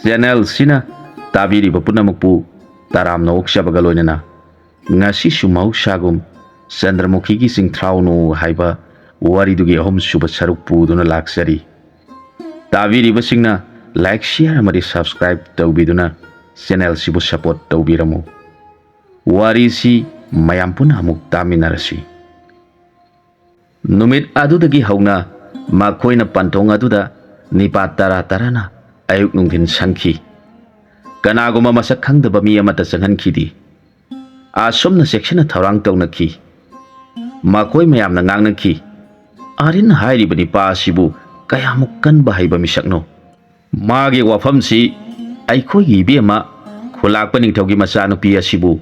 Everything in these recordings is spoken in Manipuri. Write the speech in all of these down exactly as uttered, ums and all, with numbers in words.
ꯆꯦꯅꯦꯜꯁꯤꯅ ꯇꯥꯕꯤꯔꯤꯕ ꯄꯨꯝꯅꯃꯛꯄꯨ ꯇꯔꯥꯝꯅ ꯑꯣꯛꯆꯕꯒ ꯂꯣꯏꯅꯅ ꯉꯁꯤꯁꯨ ꯃꯍꯧꯁꯥꯒꯨꯝ ꯆꯟꯗ꯭ꯔꯃꯨꯈꯤꯒꯤ ꯆꯤꯡꯊ꯭ꯔꯥꯎꯅꯨ ꯍꯥꯏꯕ ꯋꯥꯔꯤꯗꯨꯒꯤ ꯑꯍꯨꯝꯁꯨꯕ ꯁꯔꯨꯛ ꯄꯨꯗꯨꯅ ꯂꯥꯛꯆꯔꯤ꯫ ꯇꯥꯕꯤꯔꯤꯕꯁꯤꯡꯅ like, share ꯑꯃꯗꯤ subscribe ꯇꯧꯕꯤꯗꯨꯅ ꯆꯦꯅꯦꯜꯁꯤꯕꯨ support ꯇꯧꯕꯤꯔꯝꯃꯨ꯫ ꯋꯥꯔꯤꯁꯤ ꯃꯌꯥꯝ ꯄꯨꯟꯅ ꯑꯃꯨꯛ ꯇꯥꯃꯤꯟꯅꯔꯁꯤ꯫ ꯅꯨꯃꯤꯠ ꯑꯗꯨꯗꯒꯤ ꯍꯧꯅ ꯃꯈꯣꯏꯅ ꯄꯟꯊꯨꯡ ꯑꯗꯨꯗ ꯅꯤꯄꯥ ꯇꯔꯥ ꯇꯔꯥꯅ ꯑꯌꯨꯛ ꯅꯨꯡꯊꯤꯟ ꯁꯪꯈꯤ꯫ ꯀꯅꯥꯒꯨꯝꯕ ꯃꯁꯛ ꯈꯪꯗꯕ ꯃꯤ ꯑꯃꯠꯇ ꯆꯪꯍꯟꯈꯤꯗꯦ꯫ ꯑꯁꯨꯝꯅ ꯆꯦꯛꯁꯤꯟꯅ ꯊꯧꯔꯥꯡ ꯇꯧꯅꯈꯤ꯫ ꯃꯈꯣꯏ ꯃꯌꯥꯝꯅ ꯉꯥꯡꯅꯈꯤ, "ꯑꯥꯔꯤꯟ ꯍꯥꯏꯔꯤꯕ ꯅꯤꯄꯥ ꯑꯁꯤꯕꯨ ꯀꯌꯥꯃꯨꯛ ꯀꯟꯕ ꯍꯩꯕ ꯃꯤꯁꯛꯅꯣ? ꯃꯥꯒꯤ ꯋꯥꯐꯝꯁꯤ ꯑꯩꯈꯣꯏꯒꯤ ꯏꯕꯦꯝꯃ ꯈꯨꯂꯥꯛꯄ ꯅꯤꯡꯊꯧꯒꯤ ꯃꯆꯥꯅꯨꯄꯤ ꯑꯁꯤꯕꯨ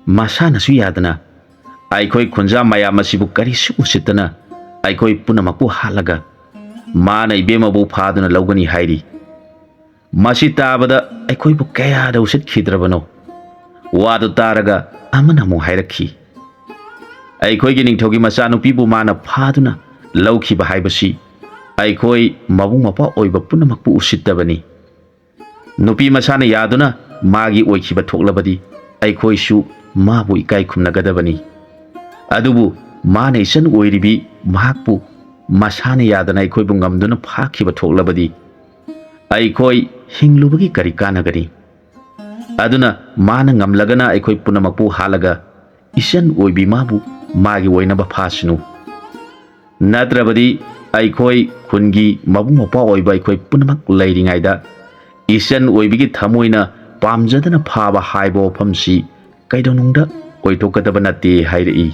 ꯃꯁꯥꯅꯁꯨ ꯌꯥꯗꯅ ꯑꯩꯈꯣꯏ ꯈꯨꯟꯖꯥ ꯃꯌꯥꯝ ꯑꯁꯤꯕꯨ ꯀꯔꯤꯁꯨ ꯎꯁꯤꯠꯇꯅ ꯑꯩꯈꯣꯏ ꯄꯨꯝꯅꯃꯛꯄꯨ ꯍꯥꯠꯂꯒ ꯃꯥꯅ ꯏꯕꯦꯝꯃꯕꯨ ꯐꯥꯗꯨꯅ ꯂꯧꯒꯅꯤ ꯍꯥꯏꯔꯤ꯫ ꯃꯁꯤ ꯇꯥꯕꯗ ꯑꯩꯈꯣꯏꯕꯨ ꯀꯌꯥꯗ ꯎꯁꯤꯠꯈꯤꯗ꯭ꯔꯕꯅꯣ?" ꯋꯥꯗꯨ ꯇꯥꯔꯒ ꯑꯃꯅ ꯑꯃꯨꯛ ꯍꯥꯏꯔꯛꯈꯤ, "ꯑꯩꯈꯣꯏꯒꯤ ꯅꯤꯡꯊꯧꯒꯤ ꯃꯆꯥꯅꯨꯄꯤꯕꯨ ꯃꯥꯅ ꯐꯥꯗꯨꯅ ꯂꯧꯈꯤꯕ ꯍꯥꯏꯕꯁꯤ ꯑꯩꯈꯣꯏ ꯃꯕꯨꯡ ꯃꯧꯄ꯭ꯋꯥ ꯑꯣꯏꯕ ꯄꯨꯝꯅꯃꯛꯄꯨ ꯎꯁꯤꯠꯇꯕꯅꯤ꯫ ꯅꯨꯄꯤ ꯃꯁꯥꯅ ꯌꯥꯗꯨꯅ ꯃꯥꯒꯤ ꯑꯣꯏꯈꯤꯕ ꯊꯣꯛꯂꯕꯗꯤ ꯑꯩꯈꯣꯏꯁꯨ ꯃꯥꯕꯨ ꯏꯀꯥꯏ ꯈꯨꯝꯅꯒꯗꯕꯅꯤ꯫ ꯑꯗꯨꯕꯨ ꯃꯥꯅ ꯏꯆꯟ ꯑꯣꯏꯔꯤꯕꯤ ꯃꯍꯥꯛꯄꯨ ꯃꯁꯥꯅ ꯌꯥꯗꯅ ꯑꯩꯈꯣꯏꯕꯨ ꯉꯝꯗꯨꯅ ꯐꯥꯈꯤꯕ ꯊꯣꯛꯂꯕꯗꯤ ꯑꯩꯈꯣꯏ ꯍꯤꯡꯂꯨꯕꯒꯤ ꯀꯔꯤ ꯀꯥꯟꯅꯒꯅꯤ? ꯑꯗꯨꯅ ꯃꯥꯅ ꯉꯝꯂꯒꯅ ꯑꯩꯈꯣꯏ ꯄꯨꯝꯅꯃꯛꯄꯨ ꯍꯥꯠꯂꯒ ꯏꯆꯟ ꯑꯣꯏꯕꯤ ꯃꯥꯕꯨ ꯃꯥꯒꯤ ꯑꯣꯏꯅꯕ ꯐꯥꯁꯅꯨ꯫ ꯅꯠꯇ꯭ꯔꯕꯗꯤ ꯑꯩꯈꯣꯏ ꯈꯨꯟꯒꯤ ꯃꯕꯨꯡ ꯃꯧꯄ꯭ꯋꯥ ꯑꯣꯏꯕ ꯑꯩꯈꯣꯏ ꯄꯨꯝꯅꯃꯛ ꯂꯩꯔꯤꯉꯩꯗ ꯏꯆꯟ ꯑꯣꯏꯕꯤꯒꯤ ꯊꯃꯣꯏꯅ ꯄꯥꯝꯖꯗꯅ ꯐꯥꯕ ꯍꯥꯏꯕ ꯋꯥꯐꯝꯁꯤ ꯀꯩꯗꯧꯅꯨꯡꯗ ꯑꯣꯏꯊꯣꯛꯀꯗꯕ ꯅꯠꯇꯦ" ꯍꯥꯏꯔꯛꯏ꯫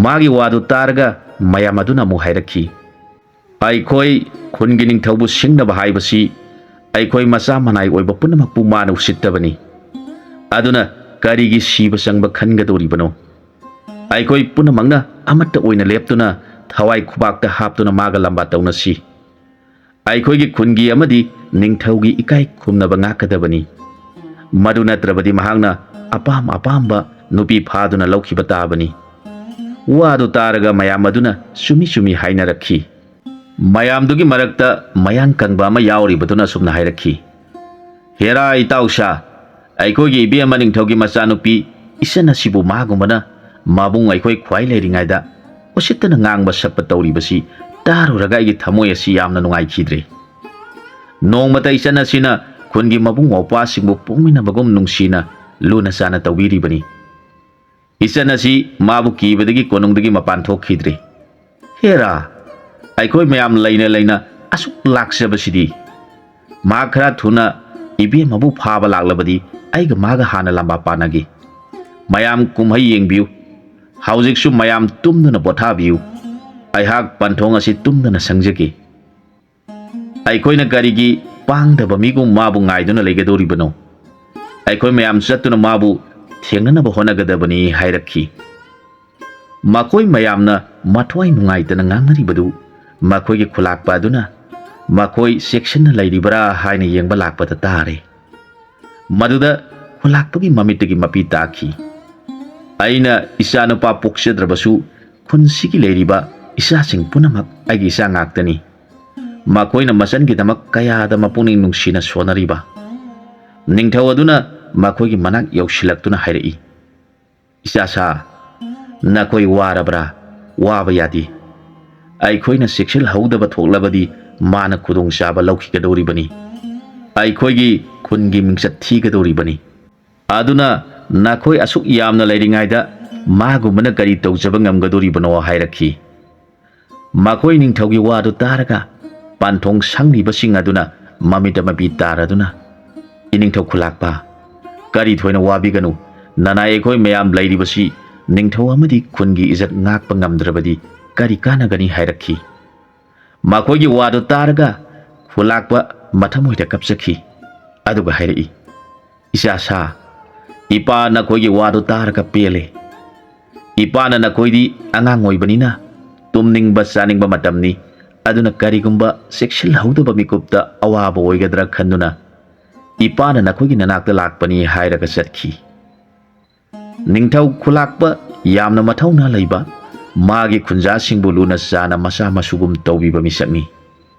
ꯃꯥꯒꯤ ꯋꯥꯗꯨ ꯇꯥꯔꯒ ꯃꯌꯥꯝ ꯑꯗꯨꯅ ꯑꯃꯨꯛ ꯍꯥꯏꯔꯛꯈꯤ, "ꯑꯩꯈꯣꯏ ꯈꯨꯟꯒꯤ ꯅꯤꯡꯊꯧꯕꯨ ꯁꯤꯡꯅꯕ ꯍꯥꯏꯕꯁꯤ ꯑꯩꯈꯣꯏ ꯃꯆꯥ ꯃꯅꯥꯏ ꯑꯣꯏꯕ ꯄꯨꯝꯅꯃꯛꯄꯨ ꯃꯥꯅ ꯎꯁꯤꯠꯇꯕꯅꯤ꯫ ꯑꯗꯨꯅ ꯀꯔꯤꯒꯤ ꯁꯤꯕ ꯆꯪꯕ ꯈꯟꯒꯗꯧꯔꯤꯕꯅꯣ? ꯑꯩꯈꯣꯏ ꯄꯨꯝꯅꯃꯛꯅ ꯑꯃꯠꯇ ꯑꯣꯏꯅ ꯂꯦꯞꯇꯨꯅ ꯊꯋꯥꯏ ꯈꯨꯕꯥꯛꯇ ꯍꯥꯞꯇꯨꯅ ꯃꯥꯒ ꯂꯝꯕꯥ ꯇꯧꯅꯁꯤ꯫ ꯑꯩꯈꯣꯏꯒꯤ ꯈꯨꯟꯒꯤ ꯑꯃꯗꯤ ꯅꯤꯡꯊꯧꯒꯤ ꯏꯀꯥꯏ ꯈꯨꯝꯅꯕ ꯉꯥꯛꯀꯗꯕꯅꯤ꯫ ꯃꯗꯨ ꯅꯠꯇ꯭ꯔꯕꯗꯤ ꯃꯍꯥꯛꯅ ꯑꯄꯥꯝ ꯑꯄꯥꯝꯕ ꯅꯨꯄꯤ ꯐꯥꯗꯨꯅ ꯂꯧꯈꯤꯕ ꯇꯥꯕꯅꯤ꯫" ꯋꯥꯗꯨ ꯇꯥꯔꯒ ꯃꯌꯥꯝ ꯑꯗꯨꯅ ꯆꯨꯝꯃꯤ ꯆꯨꯝꯃꯤ ꯍꯥꯏꯅꯔꯛꯈꯤ꯫ ꯃꯌꯥꯝꯗꯨꯒꯤ ꯃꯔꯛꯇ ꯃꯌꯥꯡ ꯀꯪꯕ ꯑꯃ ꯌꯥꯎꯔꯤꯕꯗꯨꯅ ꯑꯁꯨꯝꯅ ꯍꯥꯏꯔꯛꯈꯤ, "ꯍꯦꯔꯥ ꯏꯇꯥꯎ ꯁꯥ, ꯑꯩꯈꯣꯏꯒꯤ ꯏꯕꯦꯝꯃ ꯅꯤꯡꯊꯧꯒꯤ ꯃꯆꯥꯅꯨꯄꯤ ꯏꯆꯟ ꯑꯁꯤꯕꯨ ꯃꯥꯒꯨꯝꯕꯅ ꯃꯕꯨꯡ ꯑꯩꯈꯣꯏ ꯈ꯭ꯋꯥꯏ ꯂꯩꯔꯤꯉꯩꯗ ꯎꯁꯤꯠꯇꯅ ꯉꯥꯡꯕ ꯁꯛꯄ ꯇꯧꯔꯤꯕꯁꯤ ꯇꯥꯔꯨꯔꯒ ꯑꯩꯒꯤ ꯊꯃꯣꯏ ꯑꯁꯤ ꯌꯥꯝꯅ ꯅꯨꯡꯉꯥꯏꯈꯤꯗ꯭ꯔꯦ꯫ ꯅꯣꯡꯃꯇ ꯏꯆꯟ ꯑꯁꯤꯅ ꯈꯨꯟꯒꯤ ꯃꯕꯨꯡ ꯃꯧꯄ꯭ꯋꯥꯁꯤꯡꯕꯨ ꯄꯣꯛꯃꯤꯟꯅꯕꯒꯨꯝ ꯅꯨꯡꯁꯤꯅ ꯂꯨꯅ ꯆꯥꯟꯅ ꯇꯧꯕꯤꯔꯤꯕꯅꯤ꯫ ꯏꯆꯟ ꯑꯁꯤ ꯃꯥꯕꯨ ꯀꯤꯕꯗꯒꯤ ꯀꯣꯅꯨꯡꯗꯒꯤ ꯃꯄꯥꯟ ꯊꯣꯛꯈꯤꯗ꯭ꯔꯦ꯫ ꯍꯦꯔꯥ, ꯑꯩꯈꯣꯏ ꯃꯌꯥꯝ ꯂꯩꯅ ꯂꯩꯅ ꯑꯁꯨꯛ ꯂꯥꯛꯆꯕꯁꯤꯗꯤ꯫ ꯃꯍꯥꯛ ꯈꯔ ꯊꯨꯅ ꯏꯕꯦꯝꯃꯕꯨ ꯐꯥꯕ ꯂꯥꯛꯂꯕꯗꯤ ꯑꯩꯒ ꯃꯥꯒ ꯍꯥꯟꯅ ꯂꯝꯕꯥ ꯄꯥꯅꯒꯦ꯫ ꯃꯌꯥꯝ ꯀꯨꯝꯍꯩ ꯌꯦꯡꯕꯤꯌꯨ꯫ ꯍꯧꯖꯤꯛꯁꯨ ꯃꯌꯥꯝ ꯇꯨꯝꯗꯅ ꯄꯣꯊꯥꯕꯤꯌꯨ꯫ ꯑꯩꯍꯥꯛ ꯄꯟꯊꯣꯡ ꯑꯁꯤ ꯇꯨꯝꯗꯅ ꯁꯪꯖꯒꯦ꯫ ꯑꯩꯈꯣꯏꯅ ꯀꯔꯤꯒꯤ ꯄꯥꯡꯗꯕ ꯃꯤꯒꯨꯝ ꯃꯥꯕꯨ ꯉꯥꯏꯗꯨꯅ ꯂꯩꯒꯗꯧꯔꯤꯕꯅꯣ? ꯑꯩꯈꯣꯏ ꯃꯌꯥꯝ ꯆꯠꯇꯨꯅ ꯃꯥꯕꯨ ꯊꯦꯡꯅꯅꯕ ꯍꯣꯠꯅꯒꯗꯕꯅꯤ" ꯍꯥꯏꯔꯛꯈꯤ꯫ ꯃꯈꯣꯏ ꯃꯌꯥꯝꯅ ꯃꯊ꯭ꯋꯥꯏ ꯅꯨꯡꯉꯥꯏꯇꯅ ꯉꯥꯡꯅꯔꯤꯕꯗꯨ ꯃꯈꯣꯏꯒꯤ ꯈꯨꯂꯥꯛꯄ ꯑꯗꯨꯅ ꯃꯈꯣꯏ ꯆꯦꯛꯁꯤꯟꯅ ꯂꯩꯔꯤꯕ꯭ꯔꯥ ꯍꯥꯏꯅ ꯌꯦꯡꯕ ꯂꯥꯛꯄꯗ ꯇꯥꯔꯦ꯫ ꯃꯗꯨꯗ ꯈꯨꯂꯥꯛꯄꯒꯤ ꯃꯃꯤꯠꯇꯒꯤ ꯃꯄꯤ ꯇꯥꯈꯤ꯫ "ꯑꯩꯅ ꯏꯆꯥꯅꯨꯄꯥ ꯄꯣꯛꯆꯗ꯭ꯔꯕꯁꯨ ꯈꯨꯟꯁꯤꯒꯤ ꯂꯩꯔꯤꯕ ꯏꯆꯥꯁꯤꯡ ꯄꯨꯝꯅꯃꯛ ꯑꯩꯒꯤ ꯏꯆꯥ ꯉꯥꯛꯇꯅꯤ꯫ ꯃꯈꯣꯏꯅ ꯃꯆꯟꯒꯤꯗꯃꯛ ꯀꯌꯥꯗ ꯃꯄꯨꯛꯅꯤꯡ ꯅꯨꯡꯁꯤꯅ ꯁꯣꯟꯅꯔꯤꯕ꯫ ꯅꯤꯡꯊꯧ ꯑꯗꯨꯅ ꯃꯈꯣꯏꯒꯤ ꯃꯅꯥꯛ ꯌꯧꯁꯤꯜꯂꯛꯇꯨꯅ ꯍꯥꯏꯔꯛꯏ, 'ꯏꯆꯥꯁꯥ, ꯅꯈꯣꯏ ꯋꯥꯔꯕ꯭ꯔꯥ? ꯋꯥꯕ ꯌꯥꯗꯦ꯫ ꯑꯩꯈꯣꯏꯅ ꯆꯦꯛꯁꯤꯜꯍꯧꯗꯕ ꯊꯣꯛꯂꯕꯗꯤ ꯃꯥꯅ ꯈꯨꯗꯣꯡꯆꯥꯕ ꯂꯧꯈꯤꯒꯗꯧꯔꯤꯕꯅꯤ꯫ ꯑꯩꯈꯣꯏꯒꯤ ꯈꯨꯟꯒꯤ ꯃꯤꯡꯆꯠ ꯊꯤꯒꯗꯧꯔꯤꯕꯅꯤ꯫ ꯑꯗꯨꯅ ꯅꯈꯣꯏ ꯑꯁꯨꯛ ꯌꯥꯝꯅ ꯂꯩꯔꯤꯉꯩꯗ ꯃꯥꯒꯨꯝꯕꯅ ꯀꯔꯤ ꯇꯧꯖꯕ ꯉꯝꯒꯗꯧꯔꯤꯕꯅꯣ?' ꯍꯥꯏꯔꯛꯈꯤ꯫ ꯃꯈꯣꯏ ꯅꯤꯡꯊꯧꯒꯤ ꯋꯥꯗꯨ ꯇꯥꯔꯒ ꯄꯥꯟꯊꯣꯡ ꯁꯪꯂꯤꯕꯁꯤꯡ ꯑꯗꯨꯅ ꯃꯃꯤꯠ ꯑꯃ ꯄꯤ ꯇꯥꯔꯗꯨꯅ, "ꯏꯅꯤꯡꯊꯧ ꯈꯨꯂꯥꯛꯄ, ꯀꯔꯤ ꯊꯣꯏꯅ ꯋꯥꯕꯤꯒꯅꯨ꯫ ꯅꯅꯥꯏ ꯑꯩꯈꯣꯏ ꯃꯌꯥꯝ ꯂꯩꯔꯤꯕꯁꯤ ꯅꯤꯡꯊꯧ ꯑꯃꯗꯤ ꯈꯨꯟꯒꯤ ꯏꯖꯠ ꯉꯥꯛꯄ ꯉꯝꯗ꯭ꯔꯕꯗꯤ ꯀꯔꯤ ꯀꯥꯟꯅꯒꯅꯤ?" ꯍꯥꯏꯔꯛꯈꯤ꯫ ꯃꯈꯣꯏꯒꯤ ꯋꯥꯗꯨ ꯇꯥꯔꯒ ꯈꯨꯂꯥꯛꯄ ꯃꯊꯃꯣꯏꯗ ꯀꯞꯆꯈꯤ꯫ ꯑꯗꯨꯒ ꯍꯥꯏꯔꯛꯏ, "ꯏꯆꯥ ꯁꯥ, ꯏꯄꯥ ꯅꯈꯣꯏꯒꯤ ꯋꯥꯗꯨ ꯇꯥꯔꯒ ꯄꯦꯜꯂꯦ꯫ ꯏꯄꯥꯅ ꯅꯈꯣꯏꯗꯤ ꯑꯉꯥꯡ ꯑꯣꯏꯕꯅꯤꯅ ꯇꯨꯝꯅꯤꯡꯕ ꯆꯥꯅꯤꯡꯕ ꯃꯇꯝꯅꯤ꯫ ꯑꯗꯨꯅ ꯀꯔꯤꯒꯨꯝꯕ ꯆꯦꯛꯁꯤꯜꯍꯧꯗꯕ ꯃꯤꯀꯨꯞꯇ ꯑꯋꯥꯕ ꯑꯣꯏꯒꯗ꯭ꯔꯥ ꯈꯟꯗꯨꯅ ꯏꯄꯥꯅ ꯅꯈꯣꯏꯒꯤ ꯅꯅꯥꯛꯇ ꯂꯥꯛꯄꯅꯤ" ꯍꯥꯏꯔꯒ ꯆꯠꯈꯤ꯫ ꯅꯤꯡꯊꯧ ꯈꯨꯂꯥꯛꯄ ꯌꯥꯝꯅ ꯃꯊꯧꯅꯥ ꯂꯩꯕ, ꯃꯥꯒꯤ ꯈꯨꯟꯖꯥꯁꯤꯡꯕꯨ ꯂꯨꯅ ꯆꯥꯅ ꯃꯆꯥ ꯃꯁꯨꯒꯨꯝ ꯇꯧꯕꯤꯕ ꯃꯤꯁꯛꯅꯤ꯫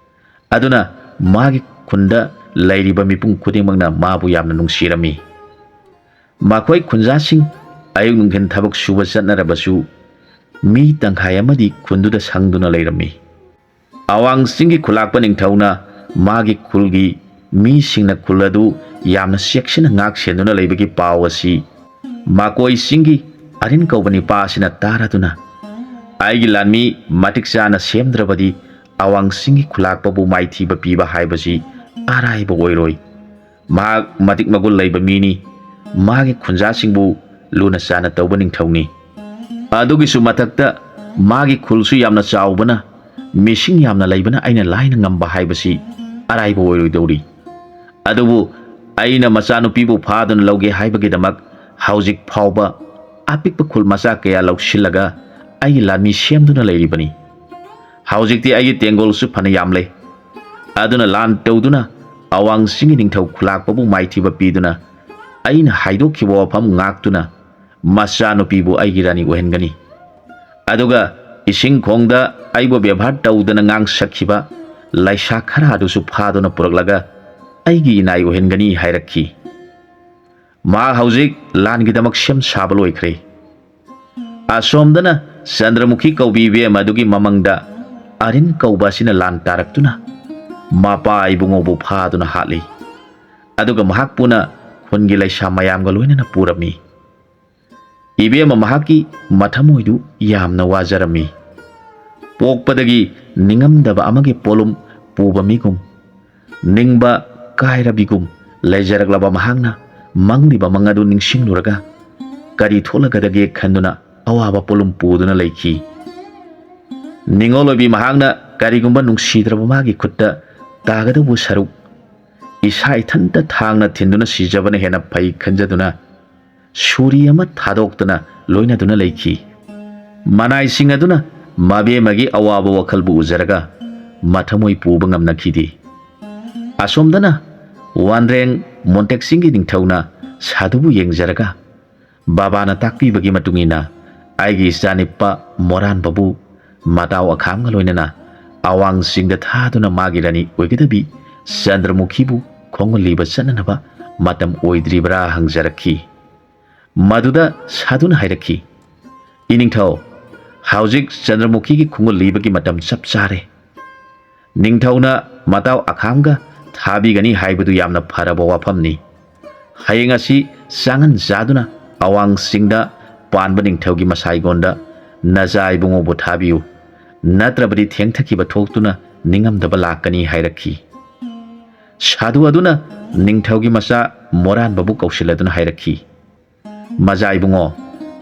ꯑꯗꯨꯅ ꯃꯥꯒꯤ ꯈꯨꯟꯗ ꯂꯩꯔꯤꯕ ꯃꯤꯄꯨꯝ ꯈꯨꯗꯤꯡꯃꯛꯅ ꯃꯥꯕꯨ ꯌꯥꯝꯅ ꯅꯨꯡꯁꯤꯔꯝꯃꯤ꯫ ꯃꯈꯣꯏ ꯈꯨꯟꯖꯥꯁꯤꯡ ꯑꯌꯨꯛ ꯅꯨꯡꯊꯤꯜ ꯊꯕꯛ ꯁꯨꯕ ꯆꯠꯅꯔꯕꯁꯨ, ꯃꯤ ꯇꯪꯈꯥꯏ ꯑꯃꯗꯤ ꯈꯨꯟꯗꯨꯗ ꯁꯪꯗꯨꯅ ꯂꯩꯔꯝꯃꯤ꯫ ꯑꯋꯥꯡ ꯆꯤꯡꯒꯤ ꯈꯨꯂꯥꯛꯄ ꯅꯤꯡꯊꯧꯅ ꯃꯥꯒꯤ ꯈꯨꯜꯒꯤ ꯃꯤꯁꯤꯡꯅ ꯈꯨꯜ ꯑꯗꯨ ꯌꯥꯝꯅ ꯆꯦꯛꯁꯤꯟꯅ ꯉꯥꯛ ꯁꯦꯟꯗꯨꯅ ꯂꯩꯕꯒꯤ ꯄꯥꯎ ꯑꯁꯤ ꯃꯀꯣꯏ ꯆꯤꯡꯒꯤ ꯑꯔꯤꯟ ꯀꯧꯕ ꯅꯤꯄꯥ ꯑꯁꯤꯅ ꯇꯥꯔꯗꯨꯅ, "ꯑꯩꯒꯤ ꯂꯥꯟꯃꯤ ꯃꯇꯤꯛ ꯆꯥꯅ ꯁꯦꯝꯗ꯭ꯔꯕꯗꯤ ꯑꯋꯥꯡ ꯆꯤꯡꯒꯤ ꯈꯨꯂꯥꯛꯄꯕꯨ ꯃꯥꯏꯊꯤꯕ ꯄꯤꯕ ꯍꯥꯏꯕꯁꯤ ꯑꯔꯥꯏꯕ ꯑꯣꯏꯔꯣꯏ꯫ ꯃꯍꯥꯛ ꯃꯇꯤꯛ ꯃꯒꯨꯟ ꯂꯩꯕ ꯃꯤꯅꯤ꯫ ꯃꯥꯒꯤ ꯈꯨꯟꯖꯥꯁꯤꯡꯕꯨ ꯂꯨꯅ ꯆꯥꯅ ꯇꯧꯕ ꯅꯤꯡꯊꯧꯅꯤ꯫ ꯑꯗꯨꯒꯤꯁꯨ ꯃꯊꯛꯇ ꯃꯥꯒꯤ ꯈꯨꯜꯁꯨ ꯌꯥꯝꯅ ꯆꯥꯎꯕꯅ, ꯃꯤꯁꯤꯡ ꯌꯥꯝꯅ ꯂꯩꯕꯅ ꯑꯩꯅ ꯂꯥꯏꯅ ꯉꯝꯕ ꯍꯥꯏꯕꯁꯤ ꯑꯔꯥꯏꯕ ꯑꯣꯏꯔꯣꯏꯗꯧꯔꯤ꯫ ꯑꯗꯨꯕꯨ ꯑꯩꯅ ꯃꯆꯥꯅꯨꯄꯤꯕꯨ ꯐꯥꯗꯨꯅ ꯂꯧꯒꯦ ꯍꯥꯏꯕꯒꯤꯗꯃꯛ ꯍꯧꯖꯤꯛ ꯐꯥꯎꯕ ꯑꯄꯤꯛꯄ ꯈꯨꯜ ꯃꯆꯥ ꯀꯌꯥ ꯂꯧꯁꯤꯜꯂꯒ ꯑꯩꯒꯤ ꯂꯥꯟꯃꯤ ꯁꯦꯝꯗꯨꯅ ꯂꯩꯔꯤꯕꯅꯤ꯫ ꯍꯧꯖꯤꯛꯇꯤ ꯑꯩꯒꯤ ꯇꯦꯡꯒꯣꯜꯁꯨ ꯐꯅ ꯌꯥꯝ ꯂꯩ꯫ ꯑꯗꯨꯅ ꯂꯥꯟ ꯇꯧꯗꯨꯅ ꯑꯋꯥꯡ ꯆꯤꯡꯒꯤ ꯅꯤꯡꯊꯧ ꯈꯨꯂꯥꯛꯄꯕꯨ ꯃꯥꯏꯊꯤꯕ ꯄꯤꯗꯨꯅ ꯑꯩꯅ ꯍꯥꯏꯗꯣꯛꯈꯤꯕ ꯋꯥꯐꯝ ꯉꯥꯛꯇꯨꯅ ꯃꯆꯥꯅꯨꯄꯤꯕꯨ ꯑꯩꯒꯤ ꯔꯥꯅꯤ ꯑꯣꯏꯍꯟꯒꯅꯤ꯫ ꯑꯗꯨꯒ ꯏꯁꯤꯡ ꯈꯣꯡꯗ ꯑꯩꯕꯨ ꯕꯦꯕꯥꯔ ꯇꯧꯗꯅ ꯉꯥꯡꯁꯛꯈꯤꯕ ꯂꯩꯁꯥ ꯈꯔ ꯑꯗꯨꯁꯨ ꯐꯥꯗꯨꯅ ꯄꯨꯔꯛꯂꯒ ꯑꯩꯒꯤ ꯏꯅꯥꯏ ꯑꯣꯏꯍꯟꯒꯅꯤ" ꯍꯥꯏꯔꯛꯈꯤ꯫ ꯃꯍꯥꯛ ꯍꯧꯖꯤꯛ ꯂꯥꯟꯒꯤꯗꯃꯛ ꯁꯦꯝ ꯁꯥꯕ ꯂꯣꯏꯈ꯭ꯔꯦ꯫ ꯑꯁꯣꯝꯗꯅ ꯆꯟꯗ꯭ꯔꯃꯨꯈꯤ ꯀꯧꯕꯤ ꯏꯕꯦꯝ ꯑꯗꯨꯒꯤ ꯃꯃꯪꯗ ꯑꯔꯤꯟ ꯀꯧꯕ ꯑꯁꯤꯅ ꯂꯥꯟ ꯇꯥꯔꯛꯇꯨꯅ ꯃꯄꯥ ꯏꯕꯨꯡꯉꯣꯕꯨ ꯐꯥꯗꯨꯅ ꯍꯥꯠꯂꯤ꯫ ꯑꯗꯨꯒ ꯃꯍꯥꯛꯄꯨꯅ ꯈꯨꯟꯒꯤ ꯂꯩꯁꯥ ꯃꯌꯥꯝꯒ ꯂꯣꯏꯅꯅ ꯄꯨꯔꯝꯃꯤ꯫ ꯏꯕꯦꯝꯃ ꯃꯍꯥꯛꯀꯤ ꯃꯊꯃꯣꯏꯗꯨ ꯌꯥꯝꯅ ꯋꯥꯖꯔꯝꯃꯤ꯫ ꯄꯣꯛꯄꯗꯒꯤ ꯅꯤꯡꯉꯝꯗꯕ ꯑꯃꯒꯤ ꯄꯣꯂꯨꯝ ꯄꯨꯕ ꯃꯤꯒꯨꯝ, ꯅꯤꯡꯕ ꯀꯥꯏꯔꯕꯤꯒꯨꯝ ꯂꯩꯖꯔꯛꯂꯕ ꯃꯍꯥꯛꯅ ꯃꯪꯂꯤꯕ ꯃꯪ ꯑꯗꯨ ꯅꯤꯡꯁꯤꯡꯂꯨꯔꯒ ꯀꯔꯤ ꯊꯣꯛꯂꯒꯗꯒꯦ ꯈꯟꯗꯨꯅ ꯑꯋꯥꯕ ꯄꯣꯂꯨꯝ ꯄꯨꯗꯨꯅ ꯂꯩꯈꯤ꯫ ꯅꯤꯡꯉꯣꯜ ꯑꯣꯏꯕꯤ ꯃꯍꯥꯛꯅ ꯀꯔꯤꯒꯨꯝꯕ ꯅꯨꯡꯁꯤꯗ꯭ꯔꯕ ꯃꯥꯒꯤ ꯈꯨꯠꯇ ꯇꯥꯒꯗꯧꯕ ꯁꯔꯨꯛ ꯏꯁꯥ ꯏꯊꯟꯇ ꯊꯥꯡꯅ ꯊꯤꯟꯗꯨꯅ ꯁꯤꯖꯕꯅ ꯍꯦꯟꯅ ꯐꯩ ꯈꯟꯖꯗꯨꯅ ꯁꯨꯔꯤ ꯑꯃ ꯊꯥꯗꯣꯛꯇꯅ ꯂꯣꯏꯅꯗꯨꯅ ꯂꯩꯈꯤ꯫ ꯃꯅꯥꯏꯁꯤꯡ ꯑꯗꯨꯅ ꯃꯕꯦꯝꯃꯒꯤ ꯑꯋꯥꯕ ꯋꯥꯈꯜꯕꯨ ꯎꯖꯔꯒ ꯃꯊꯃꯣꯏ ꯄꯨꯕ ꯉꯝꯅꯈꯤꯗꯦ꯫ ꯑꯁꯣꯝꯗꯅ ꯋꯥꯟꯔꯦꯡ ꯃꯣꯟꯇꯦꯛꯁꯤꯡꯒꯤ ꯅꯤꯡꯊꯧꯅ ꯁꯥꯗꯨꯕꯨ ꯌꯦꯡꯖꯔꯒ ꯕꯥꯕꯥꯅ ꯇꯥꯛꯄꯤꯕꯒꯤ ꯃꯇꯨꯡ ꯏꯟꯅ ꯑꯩꯒꯤ ꯏꯆꯥꯅꯤꯄꯥ ꯃꯣꯔꯥꯟꯕꯕꯨ ꯃꯇꯥꯎ ꯑꯈꯥꯝꯒ ꯂꯣꯏꯅꯅ ꯑꯋꯥꯡꯁꯤꯡꯗ ꯊꯥꯗꯨꯅ ꯃꯥꯒꯤ ꯔꯥꯅꯤ ꯑꯣꯏꯒꯗꯕꯤ ꯆꯟꯗ꯭ꯔꯃꯨꯈꯤꯕꯨ ꯈꯣꯡꯒꯨꯜ ꯂꯤꯕ ꯆꯠꯅꯅꯕ ꯃꯇꯝ ꯑꯣꯏꯗ꯭ꯔꯤꯕ꯭ꯔꯥ ꯍꯪꯖꯔꯛꯈꯤ꯫ ꯃꯗꯨꯗ ꯁꯥꯗꯨꯅ ꯍꯥꯏꯔꯛꯈꯤ, "ꯏꯅꯤꯡꯊꯧ, ꯍꯧꯖꯤꯛ ꯆꯟꯗ꯭ꯔꯃꯨꯈꯤꯒꯤ ꯈꯣꯡꯒꯨꯜ ꯂꯤꯕꯒꯤ ꯃꯇꯝ ꯆꯞ ꯆꯥꯔꯦ꯫ ꯅꯤꯡꯊꯧꯅ ꯃꯇꯥꯎ ꯑꯈꯥꯝꯒ ꯊꯥꯕꯤꯒꯅꯤ ꯍꯥꯏꯕꯗꯨ ꯌꯥꯝꯅ ꯐꯔꯕ ꯋꯥꯐꯝꯅꯤ꯫ ꯍꯌꯦꯡ ꯑꯁꯤ ꯆꯥꯡꯍꯟ ꯆꯥꯗꯨꯅ ꯑꯋꯥꯡꯁꯤꯡꯗ ꯄꯥꯟꯕ ꯅꯤꯡꯊꯧꯒꯤ ꯃꯁꯥꯏꯒꯣꯟꯗ ꯅꯆꯥ ꯏꯕꯨꯡꯉꯣꯕꯨ ꯊꯥꯕꯤꯌꯨ, ꯅꯠꯇ꯭ꯔꯕꯗꯤ ꯊꯦꯡꯊꯈꯤꯕ ꯊꯣꯛꯇꯨꯅ ꯅꯤꯡꯉꯝꯗꯕ ꯂꯥꯛꯀꯅꯤ" ꯍꯥꯏꯔꯛꯈꯤ꯫ ꯁꯥꯗꯨ ꯑꯗꯨꯅ ꯅꯤꯡꯊꯧꯒꯤ ꯃꯆꯥ ꯃꯣꯔꯥꯟꯕꯕꯨ ꯀꯧꯁꯤꯜꯂꯗꯨꯅ ꯍꯥꯏꯔꯛꯈꯤ, "ꯃꯆꯥ ꯏꯕꯨꯡꯉꯣ,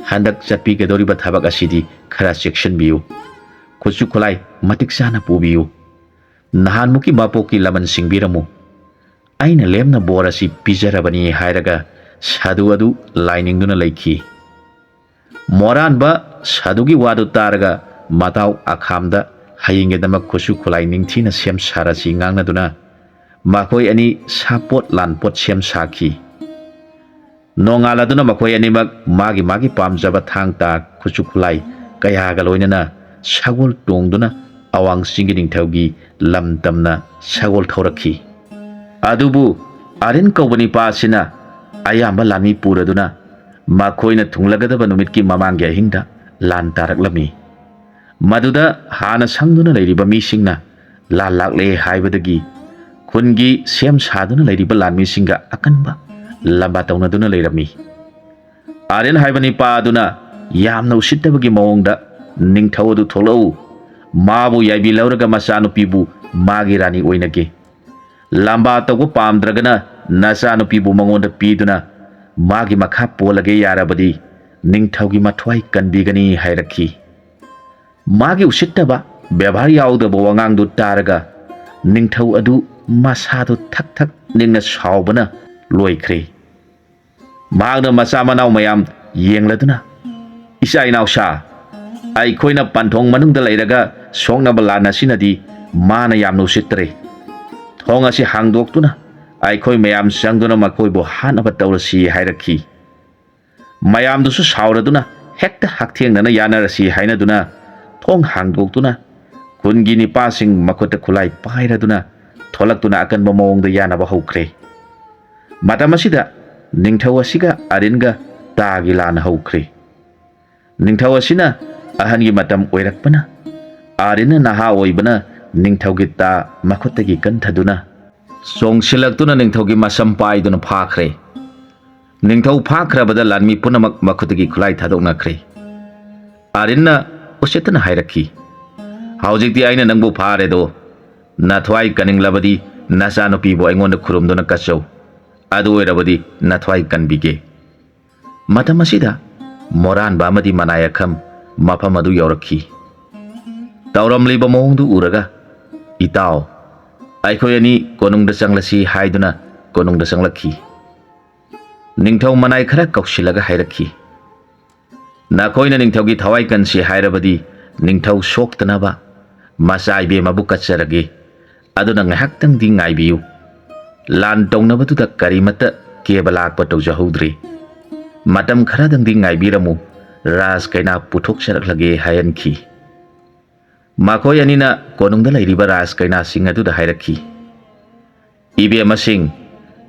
ꯍꯟꯗꯛ ꯆꯠꯄꯤꯒꯗꯧꯔꯤꯕ ꯊꯕꯛ ꯑꯁꯤꯗꯤ ꯈꯔ ꯆꯦꯛꯁꯤꯟꯕꯤꯌꯨ꯫ ꯈꯨꯠꯁꯨ ꯈꯨꯠꯂꯥꯏ ꯃꯇꯤꯛ ꯆꯥꯅ ꯄꯨꯕꯤꯌꯨ꯫ ꯅꯍꯥꯟꯃꯨꯛꯀꯤ ꯃꯄꯣꯛꯀꯤ ꯂꯃꯟ ꯁꯤꯡꯕꯤꯔꯝꯃꯨ꯫ ꯑꯩꯅ ꯂꯦꯝꯅ ꯕꯣꯔ ꯑꯁꯤ ꯄꯤꯖꯔꯕꯅꯤ" ꯍꯥꯏꯔꯒ ꯁꯥꯗꯨ ꯑꯗꯨ ꯂꯥꯏꯅꯤꯡꯗꯨꯅ ꯂꯩꯈꯤ꯫ ꯃꯣꯔꯥꯟꯕ ꯁꯥꯗꯨꯒꯤ ꯋꯥꯗꯨ ꯇꯥꯔꯒ ꯃꯇꯥꯎ ꯑꯈꯥꯝꯗ ꯍꯌꯦꯡꯒꯤꯗꯃꯛ ꯈꯨꯠꯁꯨ ꯈꯨꯠꯂꯥꯏ ꯅꯤꯡꯊꯤꯅ ꯁꯦꯝ ꯁꯥꯔꯁꯤ ꯉꯥꯡꯅꯗꯨꯅ ꯃꯈꯣꯏ ꯑꯅꯤ ꯁꯥꯄꯣꯠ ꯂꯥꯟꯄꯣꯠ ꯁꯦꯝ ꯁꯥꯈꯤ꯫ ꯅꯣꯡꯉꯥꯜꯂꯗꯨꯅ ꯃꯈꯣꯏ ꯑꯅꯤꯃꯛ ꯃꯥꯒꯤ ꯃꯥꯒꯤ ꯄꯥꯝꯖꯕ ꯊꯥꯡ ꯇꯥ ꯈꯨꯠꯁꯨ ꯈꯨꯠꯂꯥꯏ ꯀꯌꯥꯒ ꯂꯣꯏꯅꯅ ꯁꯒꯣꯜ ꯇꯣꯡꯗꯨꯅ ꯑꯋꯥꯡ ꯆꯤꯡꯒꯤ ꯅꯤꯡꯊꯧꯒꯤ ꯂꯝꯗꯝꯅ ꯁꯒꯣꯜ ꯊꯧꯔꯛꯈꯤ꯫ ꯑꯗꯨꯕꯨ ꯑꯔꯤꯟ ꯀꯧꯕ ꯅꯤꯄꯥ ꯑꯁꯤꯅ ꯑꯌꯥꯝꯕ ꯂꯥꯟꯃꯤ ꯄꯨꯔꯗꯨꯅ ꯃꯈꯣꯏꯅ ꯊꯨꯡꯂꯒꯗꯕ ꯅꯨꯃꯤꯠꯀꯤ ꯃꯃꯥꯡꯒꯤ ꯑꯍꯤꯡꯗ ꯂꯥꯟ ꯇꯥꯔꯛꯂꯝꯃꯤ꯫ ꯃꯗꯨꯗ ꯍꯥꯟꯅ ꯁꯪꯗꯨꯅ ꯂꯩꯔꯤꯕ ꯃꯤꯁꯤꯡꯅ ꯂꯥꯟ ꯂꯥꯛꯂꯦ ꯍꯥꯏꯕꯗꯒꯤ ꯈꯨꯟꯒꯤ ꯁꯦꯝ ꯁꯥꯗꯨꯅ ꯂꯩꯔꯤꯕ ꯂꯥꯟꯃꯤꯁꯤꯡꯒ ꯑꯀꯟꯕ ꯂꯝꯕꯥ ꯇꯧꯅꯗꯨꯅ ꯂꯩꯔꯝꯃꯤ꯫ ꯑꯥꯔꯌꯟ ꯍꯥꯏꯕ ꯅꯤꯄꯥ ꯑꯗꯨꯅ ꯌꯥꯝꯅ ꯎꯁꯤꯠꯇꯕꯒꯤ ꯃꯑꯣꯡꯗ, "ꯅꯤꯡꯊꯧ ꯑꯗꯨ ꯊꯣꯛꯂꯛꯎ, ꯃꯥꯕꯨ ꯌꯥꯏꯕꯤ ꯂꯧꯔꯒ ꯃꯆꯥꯅꯨꯄꯤꯕꯨ ꯃꯥꯒꯤ ꯔꯥꯅꯤ ꯑꯣꯏꯅꯒꯦ꯫ ꯂꯝꯕꯥ ꯇꯧꯕ ꯄꯥꯝꯗ꯭ꯔꯒꯅ ꯅꯆꯥꯅꯨꯄꯤꯕꯨ ꯃꯉꯣꯟꯗ ꯄꯤꯗꯨꯅ ꯃꯥꯒꯤ ꯃꯈꯥ ꯄꯣꯜꯂꯒꯦ ꯌꯥꯔꯕꯗꯤ ꯅꯤꯡꯊꯧꯒꯤ ꯃꯊ꯭ꯋꯥꯏ ꯀꯟꯕꯤꯒꯅꯤ" ꯍꯥꯏꯔꯛꯈꯤ꯫ ꯃꯥꯒꯤ ꯎꯁꯤꯠꯇꯕ ꯕꯦꯕꯥꯔ ꯌꯥꯎꯗꯕ ꯋꯥꯉꯥꯡꯗꯨ ꯇꯥꯔꯒ ꯅꯤꯡꯊꯧ ꯑꯗꯨ ꯃꯁꯥꯗꯨ ꯊꯛ ꯊꯛ ꯅꯤꯡꯅ ꯁꯥꯎꯕꯅ ꯂꯣꯏꯈ꯭ꯔꯦ꯫ ꯃꯍꯥꯛꯅ ꯃꯆꯥ ꯃꯅꯥꯎ ꯃꯌꯥꯝ ꯌꯦꯡꯂꯗꯨꯅ, "ꯏꯆꯥ ꯏꯅꯥꯎꯁꯥ, ꯑꯩꯈꯣꯏꯅ ꯄꯟꯊꯣꯡ ꯃꯅꯨꯡꯗ ꯂꯩꯔꯒ ꯁꯣꯛꯅꯕ ꯂꯥꯟ ꯑꯁꯤꯅꯗꯤ ꯃꯥꯅ ꯌꯥꯝꯅ ꯎꯁꯤꯠꯇ꯭ꯔꯦ꯫ ꯊꯣꯡ ꯑꯁꯤ ꯍꯥꯡꯗꯣꯛꯇꯨꯅ ꯑꯩꯈꯣꯏ ꯃꯌꯥꯝ ꯆꯪꯗꯨꯅ ꯃꯈꯣꯏꯕꯨ ꯍꯥꯠꯅꯕ ꯇꯧꯔꯁꯤ" ꯍꯥꯏꯔꯛꯈꯤ꯫ ꯃꯌꯥꯝꯗꯨꯁꯨ ꯁꯥꯎꯔꯗꯨꯅ ꯍꯦꯛꯇ ꯍꯛꯊꯦꯡꯅꯅ ꯌꯥꯅꯔꯁꯤ ꯍꯥꯏꯅꯗꯨꯅ ꯊꯣꯡ ꯍꯥꯡꯗꯣꯛꯇꯨꯅ ꯈꯨꯟꯒꯤ ꯅꯤꯄꯥꯁꯤꯡ ꯃꯈꯨꯠꯇ ꯈꯨꯠꯂꯥꯏ ꯄꯥꯏꯔꯗꯨꯅ ꯊꯣꯛꯂꯛꯇꯨꯅ ꯑꯀꯟꯕ ꯃꯑꯣꯡꯗ ꯌꯥꯅꯕ ꯍꯧꯈ꯭ꯔꯦ꯫ ꯃꯇꯝ ꯑꯁꯤꯗ ꯅꯤꯡꯊꯧ ꯑꯁꯤꯒ ꯑꯥꯔꯤꯟꯒ ꯇꯥꯒꯤ ꯂꯥꯟ ꯍꯧꯈ꯭ꯔꯦ꯫ ꯅꯤꯡꯊꯧ ꯑꯁꯤꯅ ꯑꯍꯟꯒꯤ ꯃꯇꯝ ꯑꯣꯏꯔꯛꯄꯅ, ꯑꯥꯔꯤꯟꯅ ꯅꯍꯥ ꯑꯣꯏꯕꯅ ꯅꯤꯡꯊꯧꯒꯤ ꯇꯥ ꯃꯈꯨꯠꯇꯒꯤ ꯀꯟꯊꯗꯨꯅ ꯆꯣꯡꯁꯤꯜꯂꯛꯇꯨꯅ ꯅꯤꯡꯊꯧꯒꯤ ꯃꯁꯝ ꯄꯥꯏꯗꯨꯅ ꯐꯥꯈ꯭ꯔꯦ꯫ ꯅꯤꯡꯊꯧ ꯐꯥꯈ꯭ꯔꯕꯗ ꯂꯥꯟꯃꯤ ꯄꯨꯝꯅꯃꯛ ꯃꯈꯨꯠꯇꯒꯤ ꯈꯨꯠꯂꯥꯏ ꯊꯥꯗꯣꯛꯅꯈ꯭ꯔꯦ꯫ ꯑꯥꯔꯤꯟꯅ ꯎꯁꯤꯠꯇꯅ ꯍꯥꯏꯔꯛꯈꯤ, "ꯍꯧꯖꯤꯛꯇꯤ ꯑꯩꯅ ꯅꯪꯕꯨ ꯐꯥꯔꯦꯗꯣ꯫ ꯅꯊ꯭ꯋꯥꯏ ꯀꯟꯅꯤꯡꯂꯕꯗꯤ ꯅꯆꯥꯅꯨꯄꯤꯕꯨ ꯑꯩꯉꯣꯟꯗ ꯈꯨꯔꯨꯝꯗꯨꯅ ꯀꯠꯆꯧ꯫ ꯑꯗꯨ ꯑꯣꯏꯔꯕꯗꯤ ꯅꯊ꯭ꯋꯥꯏ ꯀꯟꯕꯤꯒꯦ"꯫ ꯃꯇꯝ ꯑꯁꯤꯗ ꯃꯣꯔꯥꯟꯕ ꯑꯃꯗꯤ ꯃꯅꯥꯏ ꯑꯈꯝ ꯃꯐꯝ ꯑꯗꯨ ꯌꯧꯔꯛꯈꯤ꯫ ꯇꯧꯔꯝꯂꯤꯕ ꯃꯑꯣꯡꯗꯨ ꯎꯔꯒ, "ꯏꯇꯥꯎ, ꯑꯩꯈꯣꯏ ꯑꯅꯤ ꯀꯣꯅꯨꯡꯗ ꯆꯪꯂꯁꯤ" ꯍꯥꯏꯗꯨꯅ ꯀꯣꯅꯨꯡꯗ ꯆꯪꯂꯛꯈꯤ꯫ ꯅꯤꯡꯊꯧ ꯃꯅꯥꯏ ꯈꯔ ꯀꯧꯁꯤꯜꯂꯒ ꯍꯥꯏꯔꯛꯈꯤ, "ꯅꯈꯣꯏꯅ ꯅꯤꯡꯊꯧꯒꯤ ꯊꯋꯥꯏ ꯀꯟꯁꯤ ꯍꯥꯏꯔꯕꯗꯤ ꯅꯤꯡꯊꯧ ꯁꯣꯛꯇꯅꯕ ꯃꯆꯥ ꯏꯕꯦꯝꯃꯕꯨ ꯀꯠꯆꯔꯒꯦ꯫ ꯑꯗꯨꯅ ꯉꯥꯏꯍꯥꯛꯇꯪꯗꯤ ꯉꯥꯏꯕꯤꯌꯨ꯫ ꯂꯥꯟ ꯇꯧꯅꯕꯗꯨꯗ ꯀꯔꯤꯃꯠꯇ ꯀꯦꯕ ꯂꯥꯛꯄ ꯇꯧꯖꯍꯧꯗ꯭ꯔꯤ꯫ ꯃꯇꯝ ꯈꯔꯗꯪꯗꯤ ꯉꯥꯏꯕꯤꯔꯝꯃꯨ, ꯔꯥꯖ ꯀꯩꯅꯥ ꯄꯨꯊꯣꯛꯆꯔꯛꯂꯒꯦ" ꯍꯥꯏꯍꯟꯈꯤ꯫ ꯃꯈꯣꯏ ꯑꯅꯤꯅ ꯀꯣꯅꯨꯡꯗ ꯂꯩꯔꯤꯕ ꯔꯥꯖ ꯀꯩꯅꯥꯁꯤꯡ ꯑꯗꯨꯗ ꯍꯥꯏꯔꯛꯈꯤ, "ꯏꯕꯦꯝꯃꯁꯤꯡ,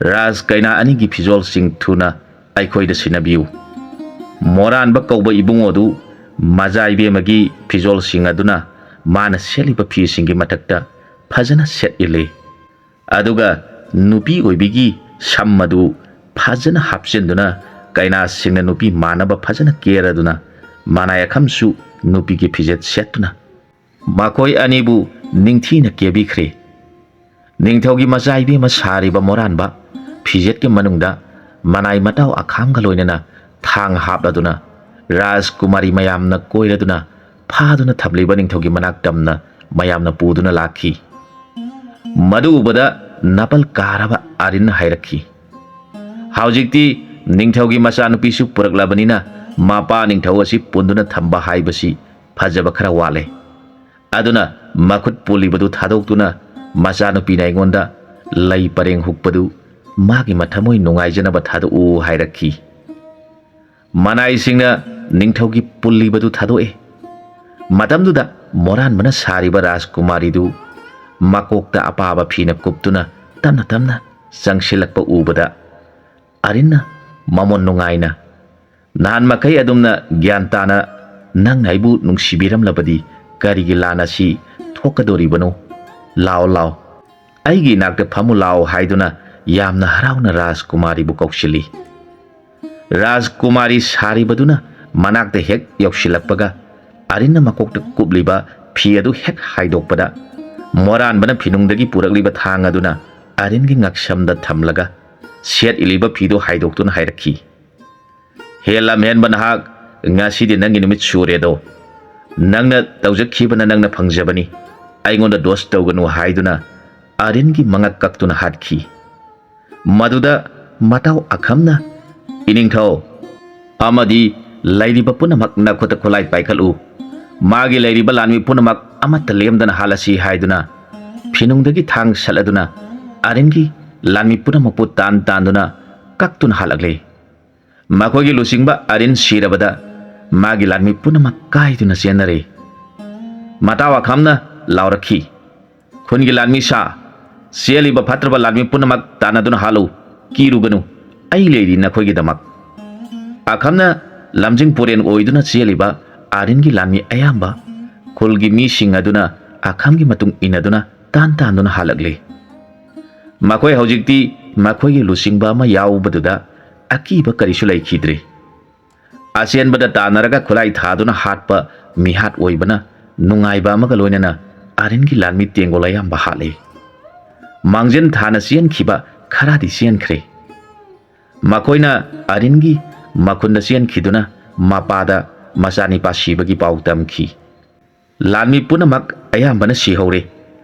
ꯔꯥꯖ ꯀꯩꯅꯥ ꯑꯅꯤꯒꯤ ꯐꯤꯖꯣꯜꯁꯤꯡ ꯊꯨꯅ ꯑꯩꯈꯣꯏꯗ ꯁꯤꯟꯅꯕꯤꯌꯨ"꯫ ꯃꯣꯔꯥꯟꯕ ꯀꯧꯕ ꯏꯕꯨꯡꯉꯣꯗꯨ ꯃꯖꯥ ꯏꯕꯦꯝꯃꯒꯤ ꯐꯤꯖꯣꯜꯁꯤꯡ ꯑꯗꯨꯅ ꯃꯥꯅ ꯁꯦꯠꯂꯤꯕ ꯐꯤꯁꯤꯡꯒꯤ ꯃꯊꯛꯇ ꯐꯖꯅ ꯁꯦꯠ ꯏꯜꯂꯤ꯫ ꯑꯗꯨꯒ ꯅꯨꯄꯤ ꯑꯣꯏꯕꯤꯒꯤ ꯁꯝ ꯑꯗꯨ ꯐꯖꯅ ꯍꯥꯞꯆꯤꯟꯗꯨꯅ, ꯀꯩꯅꯥꯁꯤꯡꯅ ꯅꯨꯄꯤ ꯃꯥꯟꯅꯕ ꯐꯖꯅ ꯀꯦꯔꯗꯨꯅ, ꯃꯅꯥꯏ ꯑꯈꯝꯁꯨ ꯅꯨꯄꯤꯒꯤ ꯐꯤꯖꯦꯠ ꯁꯦꯠꯇꯨꯅ ꯃꯈꯣꯏ ꯑꯅꯤꯕꯨ ꯅꯤꯡꯊꯤꯅ ꯀꯦꯕꯤꯈ꯭ꯔꯦ꯫ ꯅꯤꯡꯊꯧꯒꯤ ꯃꯆꯥ ꯏꯕꯦꯝꯃ ꯁꯥꯔꯤꯕ ꯃꯣꯔꯥꯟꯕ ꯐꯤꯖꯦꯠꯀꯤ ꯃꯅꯨꯡꯗ ꯃꯅꯥꯏ ꯃꯇꯥꯎ ꯑꯈꯥꯝꯒ ꯂꯣꯏꯅꯅ ꯊꯥꯡ ꯍꯥꯞꯂꯗꯨꯅ ꯔꯥꯖꯀꯨꯃꯥꯔꯤ ꯃꯌꯥꯝꯅ ꯀꯣꯏꯔꯗꯨꯅ ꯐꯥꯗꯨꯅ ꯊꯝꯂꯤꯕ ꯅꯤꯡꯊꯧꯒꯤ ꯃꯅꯥꯛ ꯇꯝꯅ ꯃꯌꯥꯝꯅ ꯄꯨꯗꯨꯅ ꯂꯥꯛꯈꯤ꯫ ꯃꯗꯨ ꯎꯕꯗ ꯅꯥꯄꯜ ꯀꯥꯔꯕ ꯑꯥꯔꯤꯟꯅ ꯍꯥꯏꯔꯛꯈꯤ, "ꯍꯧꯖꯤꯛꯇꯤ ꯅꯤꯡꯊꯧꯒꯤ ꯃꯆꯥꯅꯨꯄꯤꯁꯨ ꯄꯨꯔꯛꯂꯕꯅꯤꯅ ꯃꯄꯥ ꯅꯤꯡꯊꯧ ꯑꯁꯤ ꯄꯨꯟꯗꯨꯅ ꯊꯝꯕ ꯍꯥꯏꯕꯁꯤ ꯐꯖꯕ ꯈꯔ ꯋꯥꯠꯂꯦ꯫ ꯑꯗꯨꯅ ꯃꯈꯨꯠ ꯄꯨꯜꯂꯤꯕꯗꯨ ꯊꯥꯗꯣꯛꯇꯨꯅ ꯃꯆꯥꯅꯨꯄꯤꯅ ꯑꯩꯉꯣꯟꯗ ꯂꯩ ꯄꯔꯦꯡ ꯍꯨꯛꯄꯗꯨ ꯃꯥꯒꯤ ꯃꯊꯃꯣꯏ ꯅꯨꯡꯉꯥꯏꯖꯅꯕ ꯊꯥꯗꯣꯛꯎ" ꯍꯥꯏꯔꯛꯈꯤ꯫ ꯃꯅꯥꯏꯁꯤꯡꯅ ꯅꯤꯡꯊꯧꯒꯤ ꯄꯨꯜꯂꯤꯕꯗꯨ ꯊꯥꯗꯣꯛꯑꯦ꯫ ꯃꯇꯝꯗꯨꯗ ꯃꯣꯔꯥꯟꯕꯅ ꯁꯥꯔꯤꯕ ꯔꯥꯖꯀꯨꯃꯥꯔꯤꯗꯨ ꯃꯀꯣꯛꯇ ꯑꯄꯥꯕ ꯐꯤꯅ ꯀꯨꯞꯇꯨꯅ ꯇꯞꯅ ꯇꯞꯅ ꯆꯪꯁꯤꯜꯂꯛꯄ ꯎꯕꯗ ꯑꯔꯤꯟꯅ ꯃꯃꯣꯟ ꯅꯨꯡꯉꯥꯏꯅ, "ꯅꯍꯥꯟ ꯃꯈꯩ ꯑꯗꯨꯝꯅ ꯒ꯭ꯌꯥꯟ ꯇꯥꯅ ꯅꯪꯅ ꯑꯩꯕꯨ ꯅꯨꯡꯁꯤꯕꯤꯔꯝꯂꯕꯗꯤ ꯀꯔꯤꯒꯤ ꯂꯥꯟ ꯑꯁꯤ ꯊꯣꯛꯀꯗꯣꯔꯤꯕꯅꯣ? ꯂꯥꯛꯑꯣ, ꯂꯥꯛꯑꯣ, ꯑꯩꯒꯤ ꯏꯅꯥꯛꯇ ꯐꯝꯃꯨ ꯂꯥꯛꯑꯣ" ꯍꯥꯏꯗꯨꯅ ꯌꯥꯝꯅ ꯍꯔꯥꯎꯅ ꯔꯥꯖꯀꯨꯃꯥꯔꯤꯕꯨ ꯀꯧꯁꯤꯜꯂꯤ꯫ ꯔꯥꯖꯀꯨꯃꯥꯔꯤ ꯁꯥꯔꯤꯕꯗꯨꯅ ꯃꯅꯥꯛꯇ ꯍꯦꯛ ꯌꯧꯁꯤꯜꯂꯛꯄꯒ, ꯑꯔꯤꯟꯅ ꯃꯀꯣꯛꯇ ꯀꯨꯞꯂꯤꯕ ꯐꯤ ꯑꯗꯨ ꯍꯦꯛ ꯍꯥꯏꯗꯣꯛꯄꯗ, ꯃꯣꯔꯥꯟꯕꯅ ꯐꯤꯅꯨꯡꯗꯒꯤ ꯄꯨꯔꯛꯂꯤꯕ ꯊꯥꯡ ꯑꯗꯨꯅ ꯑꯔꯤꯟꯒꯤ ꯉꯛꯁꯝꯗ ꯊꯝꯂꯒ, ꯁꯦꯠꯂꯤꯕ ꯐꯤꯗꯨ ꯍꯥꯏꯗꯣꯛꯇꯨꯅ ꯍꯥꯏꯔꯛꯈꯤ, "ꯍꯦ ꯂꯝꯍꯦꯟꯕ ꯅꯍꯥꯛ, ꯉꯁꯤꯗꯤ ꯅꯪꯒꯤ ꯅꯨꯃꯤꯠ ꯁꯨꯔꯦꯗꯣ꯫ ꯅꯪꯅ ꯇꯧꯖꯈꯤꯕꯅ ꯅꯪꯅ ꯐꯪꯖꯕꯅꯤ꯫ ꯑꯩꯉꯣꯟꯗ ꯗꯣꯁ ꯇꯧꯒꯅꯨ" ꯍꯥꯏꯗꯨꯅ ꯑꯔꯤꯟꯒꯤ ꯃꯉꯛ ꯀꯛꯇꯨꯅ ꯍꯥꯠꯈꯤ꯫ ꯃꯗꯨꯗ ꯃꯇꯥꯎ ꯑꯈꯝꯅ, "ꯏꯅꯤꯡꯊꯧ ꯑꯃꯗꯤ ꯂꯩꯔꯤꯕ ꯄꯨꯝꯅꯃꯛ ꯅꯈꯨꯠꯇ ꯈꯨꯠꯂꯥꯏ ꯄꯥꯏꯈꯠꯂꯨ꯫ ꯃꯥꯒꯤ ꯂꯩꯔꯤꯕ ꯂꯥꯟꯃꯤ ꯄꯨꯝꯅꯃꯛ ꯑꯃꯠꯇ ꯂꯦꯝꯗꯅ ꯍꯥꯠꯂꯁꯤ" ꯍꯥꯏꯗꯨꯅ ꯐꯤꯅꯨꯡꯗꯒꯤ ꯊꯥꯡ ꯁꯠꯂꯗꯨꯅ ꯑꯔꯤꯟꯒꯤ ꯂꯥꯟꯃꯤ ꯄꯨꯝꯅꯃꯛꯄꯨ ꯇꯥꯟ ꯇꯥꯟꯗꯨꯅ ꯀꯛꯇꯨꯅ ꯍꯥꯠꯂꯛꯂꯦ꯫ ꯃꯈꯣꯏꯒꯤ ꯂꯨꯆꯤꯡꯕ ꯑꯔꯤꯟ ꯁꯤꯔꯕꯗ ꯃꯥꯒꯤ ꯂꯥꯟꯃꯤ ꯄꯨꯝꯅꯃꯛ ꯀꯥꯏꯗꯨꯅ ꯆꯦꯟꯅꯔꯦ꯫ ꯃꯇꯥꯎ ꯑꯈꯝꯅ ꯂꯥꯎꯔꯛꯈꯤ, "ꯈꯨꯟꯒꯤ ꯂꯥꯟꯃꯤ ꯁꯥ, ꯆꯦꯜꯂꯤꯕ ꯐꯠꯇ꯭ꯔꯕ ꯂꯥꯟꯃꯤ ꯄꯨꯝꯅꯃꯛ ꯇꯥꯟꯅꯗꯨꯅ ꯍꯥꯠꯂꯨ꯫ ꯀꯤꯔꯨꯒꯅꯨ, ꯑꯩ ꯂꯩꯔꯤ ꯅꯈꯣꯏꯒꯤꯗꯃꯛ"꯫ ꯑꯈꯝꯅ ꯂꯝꯖꯤꯡ ꯄꯨꯔꯦꯟ ꯑꯣꯏꯗꯨꯅ ꯆꯦꯜꯂꯤꯕ ꯑꯥꯔꯤꯟꯒꯤ ꯂꯥꯟꯃꯤ ꯑꯌꯥꯝꯕ ꯈꯨꯜꯒꯤ ꯃꯤꯁꯤꯡ ꯑꯗꯨꯅ ꯑꯈꯝꯒꯤ ꯃꯇꯨꯡ ꯏꯟꯅꯗꯨꯅ ꯇꯥꯟ ꯇꯥꯟꯗꯨꯅ ꯍꯜꯂꯛꯂꯤ꯫ ꯃꯈꯣꯏ ꯍꯧꯖꯤꯛꯇꯤ ꯃꯈꯣꯏꯒꯤ ꯂꯨꯆꯤꯡꯕ ꯑꯃ ꯌꯥꯎꯕꯗꯨꯗ ꯑꯀꯤꯕ ꯀꯔꯤꯁꯨ ꯂꯩꯈꯤꯗ꯭ꯔꯦ꯫ ꯑꯆꯦꯟꯕꯗ ꯇꯥꯟꯅꯔꯒ ꯈꯨꯠꯂꯥꯏ ꯊꯥꯗꯨꯅ ꯍꯥꯠꯄ ꯃꯤꯍꯥꯠ ꯑꯣꯏꯕꯅ ꯅꯨꯡꯉꯥꯏꯕ ꯑꯃꯒ ꯂꯣꯏꯅꯅ ꯑꯥꯔꯤꯟꯒꯤ ꯂꯥꯟꯃꯤ ꯇꯦꯡꯒꯣꯜ ꯑꯌꯥꯝꯕ ꯍꯥꯠꯂꯦ꯫ ꯃꯥꯡꯖꯤꯟ ꯊꯥꯅ ꯆꯦꯟꯈꯤꯕ ꯈꯔꯗꯤ ꯆꯦꯟꯈ꯭ꯔꯦ꯫ ꯃꯈꯣꯏꯅ ꯑꯥꯔꯤꯟꯒꯤ ꯃꯈꯨꯟꯗ ꯆꯦꯟꯈꯤꯗꯨꯅ ꯃꯄꯥꯗ ꯃꯆꯥꯅꯤꯄꯥ ꯁꯤꯕꯒꯤ ꯄꯥꯎ ꯇꯝꯈꯤ꯫ ꯂꯥꯟꯃꯤ ꯄꯨꯝꯅꯃꯛ ꯑꯌꯥꯝꯕꯅ ꯁꯤꯍꯧꯔꯦ꯫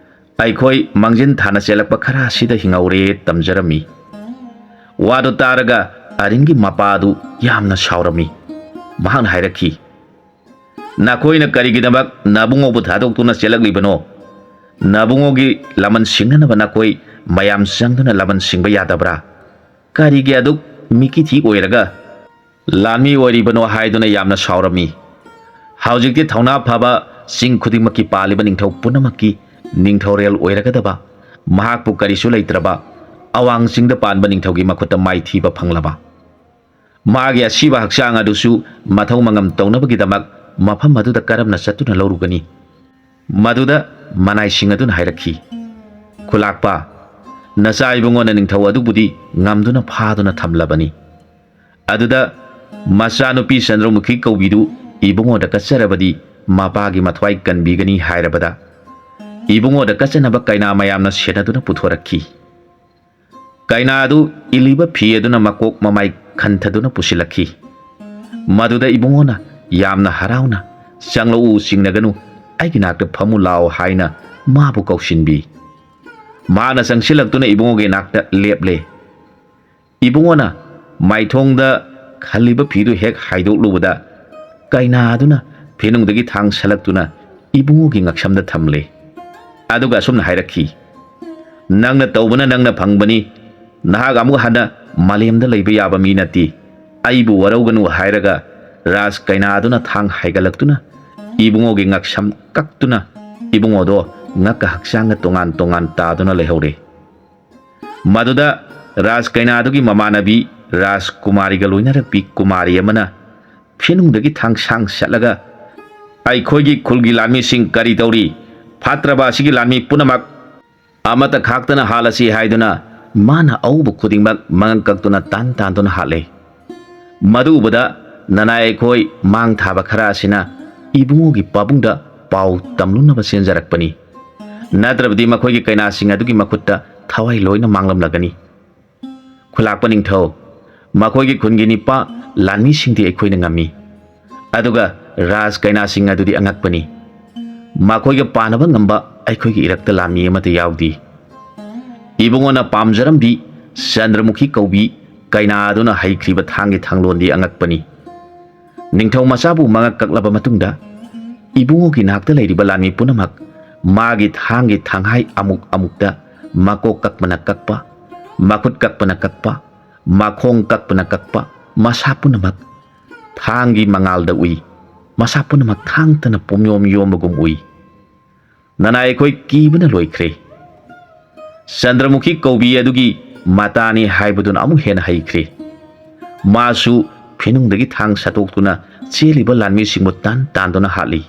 ꯑꯩꯈꯣꯏ ꯃꯥꯡꯖꯤꯟ ꯊꯥꯅ ꯆꯦꯜꯂꯛꯄ ꯈꯔ ꯑꯁꯤꯗ ꯍꯤꯡꯍꯧꯔꯦ ꯇꯝꯖꯔꯝꯃꯤ꯫ ꯋꯥꯗꯨ ꯇꯥꯔꯒ ꯑꯥꯔꯤꯟꯒꯤ ꯃꯄꯥ ꯑꯗꯨ ꯌꯥꯝꯅ ꯁꯥꯎꯔꯝꯃꯤ꯫ ꯃꯍꯥꯛꯅ ꯍꯥꯏꯔꯛꯈꯤ, "ꯅꯈꯣꯏꯅ ꯀꯔꯤꯒꯤꯗꯃꯛ ꯅꯕꯨꯡꯉꯣꯕꯨ ꯊꯥꯗꯣꯛꯇꯨꯅ ꯆꯦꯜꯂꯛꯂꯤꯕꯅꯣ? ꯅꯕꯨꯡꯉꯣꯒꯤ ꯂꯃꯟ ꯁꯤꯡꯅꯅꯕ ꯅꯈꯣꯏ ꯃꯌꯥꯝ ꯆꯪꯗꯨꯅ ꯂꯃꯟ ꯁꯤꯡꯕ ꯌꯥꯗꯕ꯭ꯔꯥ? ꯀꯔꯤꯒꯤ ꯑꯗꯨꯛ ꯃꯤꯀꯤꯊꯤ ꯑꯣꯏꯔꯒ ꯂꯥꯟꯃꯤ ꯑꯣꯏꯔꯤꯕꯅꯣ ꯍꯥꯏꯗꯨꯅ ꯌꯥꯝꯅ ꯁꯥꯎꯔꯝꯃꯤ꯫ ꯍꯧꯖꯤꯛꯇꯤ ꯊꯧꯅꯥ ꯐꯕ ꯆꯤꯡ ꯈꯨꯗꯤꯡꯃꯛꯀꯤ ꯄꯥꯜꯂꯤꯕ ꯅꯤꯡꯊꯧ ꯄꯨꯝꯅꯃꯛꯀꯤ ꯅꯤꯡꯊꯧꯔꯦꯜ ꯑꯣꯏꯔꯒꯗꯕ, ꯃꯍꯥꯛꯄꯨ ꯀꯔꯤꯁꯨ ꯂꯩꯇ꯭ꯔꯕ ꯑꯋꯥꯡ ꯆꯤꯡꯗ ꯄꯥꯟꯕ ꯅꯤꯡꯊꯧꯒꯤ ꯃꯈꯨꯠꯇ ꯃꯥꯏꯊꯤꯕ ꯐꯪꯂꯕ, ꯃꯥꯒꯤ ꯑꯁꯤꯕ ꯍꯛꯆꯥꯡ ꯑꯗꯨꯁꯨ ꯃꯊꯧ ꯃꯉꯝ ꯇꯧꯅꯕꯒꯤꯗꯃꯛ ꯃꯐꯝ ꯑꯗꯨꯗ ꯀꯔꯝꯅ ꯆꯠꯇꯨꯅ ꯂꯧꯔꯨꯒꯅꯤ? ꯃꯗꯨꯗ ꯃꯅꯥꯏꯁꯤꯡ ꯑꯗꯨꯅ ꯍꯥꯏꯔꯛꯈꯤ, "ꯈꯨꯂꯥꯛꯄ, ꯅꯆꯥ ꯏꯕꯨꯡꯉꯣꯅ ꯅꯤꯡꯊꯧ ꯑꯗꯨꯕꯨꯗꯤ ꯉꯝꯗꯨꯅ ꯐꯥꯗꯨꯅ ꯊꯝꯂꯕꯅꯤ꯫ ꯑꯗꯨꯗ ꯃꯆꯥꯅꯨꯄꯤ ꯆꯟꯗ꯭ꯔꯃꯨꯈꯤ ꯀꯧꯕꯤꯗꯨ ꯏꯕꯨꯡꯉꯣꯗ ꯀꯠꯆꯔꯕꯗꯤ ꯃꯄꯥꯒꯤ ꯃꯊ꯭ꯋꯥꯏ ꯀꯟꯕꯤꯒꯅꯤ" ꯍꯥꯏꯔꯕꯗ, ꯏꯕꯨꯡꯉꯣꯗ ꯀꯠꯆꯅꯕ ꯀꯩꯅꯥ ꯃꯌꯥꯝꯅ ꯁꯦꯟꯅꯗꯨꯅ ꯄꯨꯊꯣꯔꯛꯈꯤ꯫ ꯀꯩꯅꯥ ꯑꯗꯨ ꯏꯜꯂꯤꯕ ꯐꯤ ꯑꯗꯨꯅ ꯃꯀꯣꯛ ꯃꯃꯥꯏ ꯈꯟꯊꯗꯨꯅ ꯄꯨꯁꯤꯜꯂꯛꯈꯤ꯫ ꯃꯗꯨꯗ ꯏꯕꯨꯡꯉꯣꯅ ꯌꯥꯝꯅ ꯍꯔꯥꯎꯅ, "ꯆꯪꯂꯛꯎ, ꯆꯤꯡꯅꯒꯅꯨ, ꯑꯩꯒꯤ ꯅꯥꯛꯇ ꯐꯝꯃꯨ ꯂꯥꯛꯑꯣ" ꯍꯥꯏꯅ ꯃꯥꯕꯨ ꯀꯧꯁꯤꯟꯕꯤ꯫ ꯃꯥꯅ ꯆꯪꯁꯤꯜꯂꯛꯇꯨꯅ ꯏꯕꯨꯡꯉꯣꯒꯤ ꯅꯥꯛꯇ ꯂꯦꯞꯂꯦ꯫ ꯏꯕꯨꯡꯉꯣꯅ ꯃꯥꯏꯊꯣꯡꯗ ꯈꯜꯂꯤꯕ ꯐꯤꯗꯨ ꯍꯦꯛ ꯍꯥꯏꯗꯣꯛꯂꯨꯕꯗ, ꯀꯩꯅꯥ ꯑꯗꯨꯅ ꯐꯤꯅꯨꯡꯗꯒꯤ ꯊꯥꯡ ꯁꯠꯂꯛꯇꯨꯅ ꯏꯕꯨꯡꯉꯣꯒꯤ ꯉꯛꯁꯝꯗ ꯊꯝꯂꯦ꯫ ꯑꯗꯨꯒ ꯑꯁꯨꯝꯅ ꯍꯥꯏꯔꯛꯈꯤ, "ꯅꯪꯅ ꯇꯧꯕꯅ ꯅꯪꯅ ꯐꯪꯕꯅꯤ꯫ ꯅꯍꯥꯛ ꯑꯃꯨꯛ ꯍꯟꯅ ꯃꯥꯂꯦꯝꯗ ꯂꯩꯕ ꯌꯥꯕ ꯃꯤ ꯅꯠꯇꯦ꯫ ꯑꯩꯕꯨ ꯋꯥꯔꯧꯒꯅꯨ" ꯍꯥꯏꯔꯒ ꯔꯥꯖ ꯀꯩꯅꯥ ꯑꯗꯨꯅ ꯊꯥꯡ ꯍꯥꯏꯒꯠꯂꯛꯇꯨꯅ ꯏꯕꯨꯡꯉꯣꯒꯤ ꯉꯛꯁꯝ ꯀꯛꯇꯨꯅ ꯏꯕꯨꯡꯉꯣꯗꯣ ꯉꯛꯀ ꯍꯛꯆꯥꯡꯒ ꯇꯣꯉꯥꯟ ꯇꯣꯉꯥꯟ ꯇꯥꯗꯨꯅ ꯂꯩꯍꯧꯔꯦ꯫ ꯃꯗꯨꯗ ꯔꯥꯖ ꯀꯩꯅꯥꯗꯨꯒꯤ ꯃꯃꯥꯟꯅꯕꯤ ꯔꯥꯖꯀꯨꯃꯥꯔꯤꯒ ꯂꯣꯏꯅꯔꯛꯄꯤ ꯀꯨꯃꯥꯔꯤ ꯑꯃꯅ ꯐꯤꯅꯨꯡꯗꯒꯤ ꯊꯥꯡꯁꯥꯡ ꯆꯠꯂꯒ, "ꯑꯩꯈꯣꯏꯒꯤ ꯈꯨꯜꯒꯤ ꯂꯥꯟꯃꯤꯁꯤꯡ ꯀꯔꯤ ꯇꯧꯔꯤ? ꯐꯠꯇ꯭ꯔꯕ ꯑꯁꯤꯒꯤ ꯂꯥꯟꯃꯤ ꯄꯨꯝꯅꯃꯛ ꯑꯃꯠꯇ ꯈꯥꯛꯇꯅ ꯍꯥꯠꯂꯁꯤ" ꯍꯥꯏꯗꯨꯅ ꯃꯥꯅ ꯑꯎꯕ ꯈꯨꯗꯤꯡꯃꯛ ꯃꯉꯛ ꯀꯛꯇꯨꯅ ꯇꯥꯟ ꯇꯥꯟꯗꯨꯅ ꯍꯥꯠꯂꯦ꯫ ꯃꯗꯨ ꯎꯕꯗ ꯅꯅꯥꯏ ꯑꯩꯈꯣꯏ ꯃꯥꯡ ꯊꯥꯕ ꯈꯔ ꯑꯁꯤꯅ ꯏꯕꯨꯡꯉꯣꯒꯤ ꯄꯥꯕꯨꯡꯗ ꯄꯥꯎ ꯇꯝꯂꯨꯅꯕ ꯆꯦꯟꯖꯔꯛꯄꯅꯤ꯫ ꯅꯠꯇ꯭ꯔꯕꯗꯤ ꯃꯈꯣꯏꯒꯤ ꯀꯩꯅꯥꯁꯤꯡ ꯑꯗꯨꯒꯤ ꯃꯈꯨꯠꯇ ꯊꯋꯥꯏ ꯂꯣꯏꯅ ꯃꯥꯡꯂꯝꯂꯒꯅꯤ꯫ "ꯈꯨꯂꯥꯛꯄ ꯅꯤꯡꯊꯧ, ꯃꯈꯣꯏꯒꯤ ꯈꯨꯟꯒꯤ ꯅꯤꯄꯥ ꯂꯥꯟꯃꯤꯁꯤꯡꯗꯤ ꯑꯩꯈꯣꯏꯅ ꯉꯝꯃꯤ, ꯑꯗꯨꯒ ꯔꯥꯖ ꯀꯩꯅꯥꯁꯤꯡ ꯑꯗꯨꯗꯤ ꯑꯉꯛꯄꯅꯤ꯫ ꯃꯈꯣꯏꯒ ꯄꯥꯅꯕ ꯉꯝꯕ ꯑꯩꯈꯣꯏꯒꯤ ꯏꯔꯛꯇ ꯂꯥꯟꯃꯤ ꯑꯃꯠꯇ ꯌꯥꯎꯗꯦ꯫ ꯏꯕꯨꯡꯉꯣꯅ ꯄꯥꯝꯖꯔꯝꯕꯤ ꯆꯟꯗ꯭ꯔꯃꯨꯈꯤ ꯀꯧꯕꯤ ꯀꯩꯅꯥ ꯑꯗꯨꯅ ꯍꯩꯈ꯭ꯔꯤꯕ ꯊꯥꯡꯒꯤ ꯊꯥꯡꯂꯣꯟꯗꯤ ꯑꯉꯛꯄꯅꯤ꯫ ꯅꯤꯡꯊꯧ ꯃꯆꯥꯕꯨ ꯃꯉꯛ ꯀꯛꯂꯕ ꯃꯇꯨꯡꯗ ꯏꯕꯨꯡꯉꯣꯒꯤ ꯅꯥꯛꯇ ꯂꯩꯔꯤꯕ ꯂꯥꯟꯃꯤ ꯄꯨꯝꯅꯃꯛ ꯃꯥꯒꯤ ꯊꯥꯡꯒꯤ ꯊꯥꯡꯍꯥꯏ ꯑꯃꯨꯛ ꯑꯃꯨꯛꯇ ꯃꯀꯣꯛ ꯀꯛꯄꯅ ꯀꯛꯄ, ꯃꯈꯨꯠ ꯀꯛꯄꯅ ꯀꯛꯄ, ꯃꯈꯣꯡ ꯀꯛꯄꯅ ꯀꯛꯄ, ꯃꯁꯥ ꯄꯨꯝꯅꯃꯛ ꯊꯥꯡꯒꯤ ꯃꯉꯥꯜꯗ ꯎꯏ꯫ ꯃꯁꯥ ꯄꯨꯝꯅꯃꯛ ꯊꯥꯡꯇꯅ ꯄꯨꯝꯌꯣꯝ ꯌꯣꯝꯕꯒꯨꯝ ꯎꯏ꯫ ꯅꯅꯥꯏ ꯑꯩꯈꯣꯏ ꯀꯤꯕꯅ ꯂꯣꯏꯈ꯭ꯔꯦ꯫ ꯆꯟꯗ꯭ꯔꯃꯨꯈꯤ ꯀꯧꯕꯤ ꯑꯗꯨꯒꯤ ꯃꯇꯥꯅꯤ ꯍꯥꯏꯕꯗꯨꯅ ꯑꯃꯨꯛ ꯍꯦꯟꯅ ꯍꯩꯈ꯭ꯔꯦ꯫ ꯃꯥꯁꯨ ꯐꯤꯅꯨꯡꯗꯒꯤ ꯊꯥꯡ ꯁꯠꯇꯣꯛꯇꯨꯅ ꯆꯦꯜꯂꯤꯕ ꯂꯥꯟꯃꯤꯁꯤꯡꯕꯨ ꯇꯥꯟ ꯇꯥꯟꯗꯨꯅ ꯍꯥꯠꯂꯤ꯫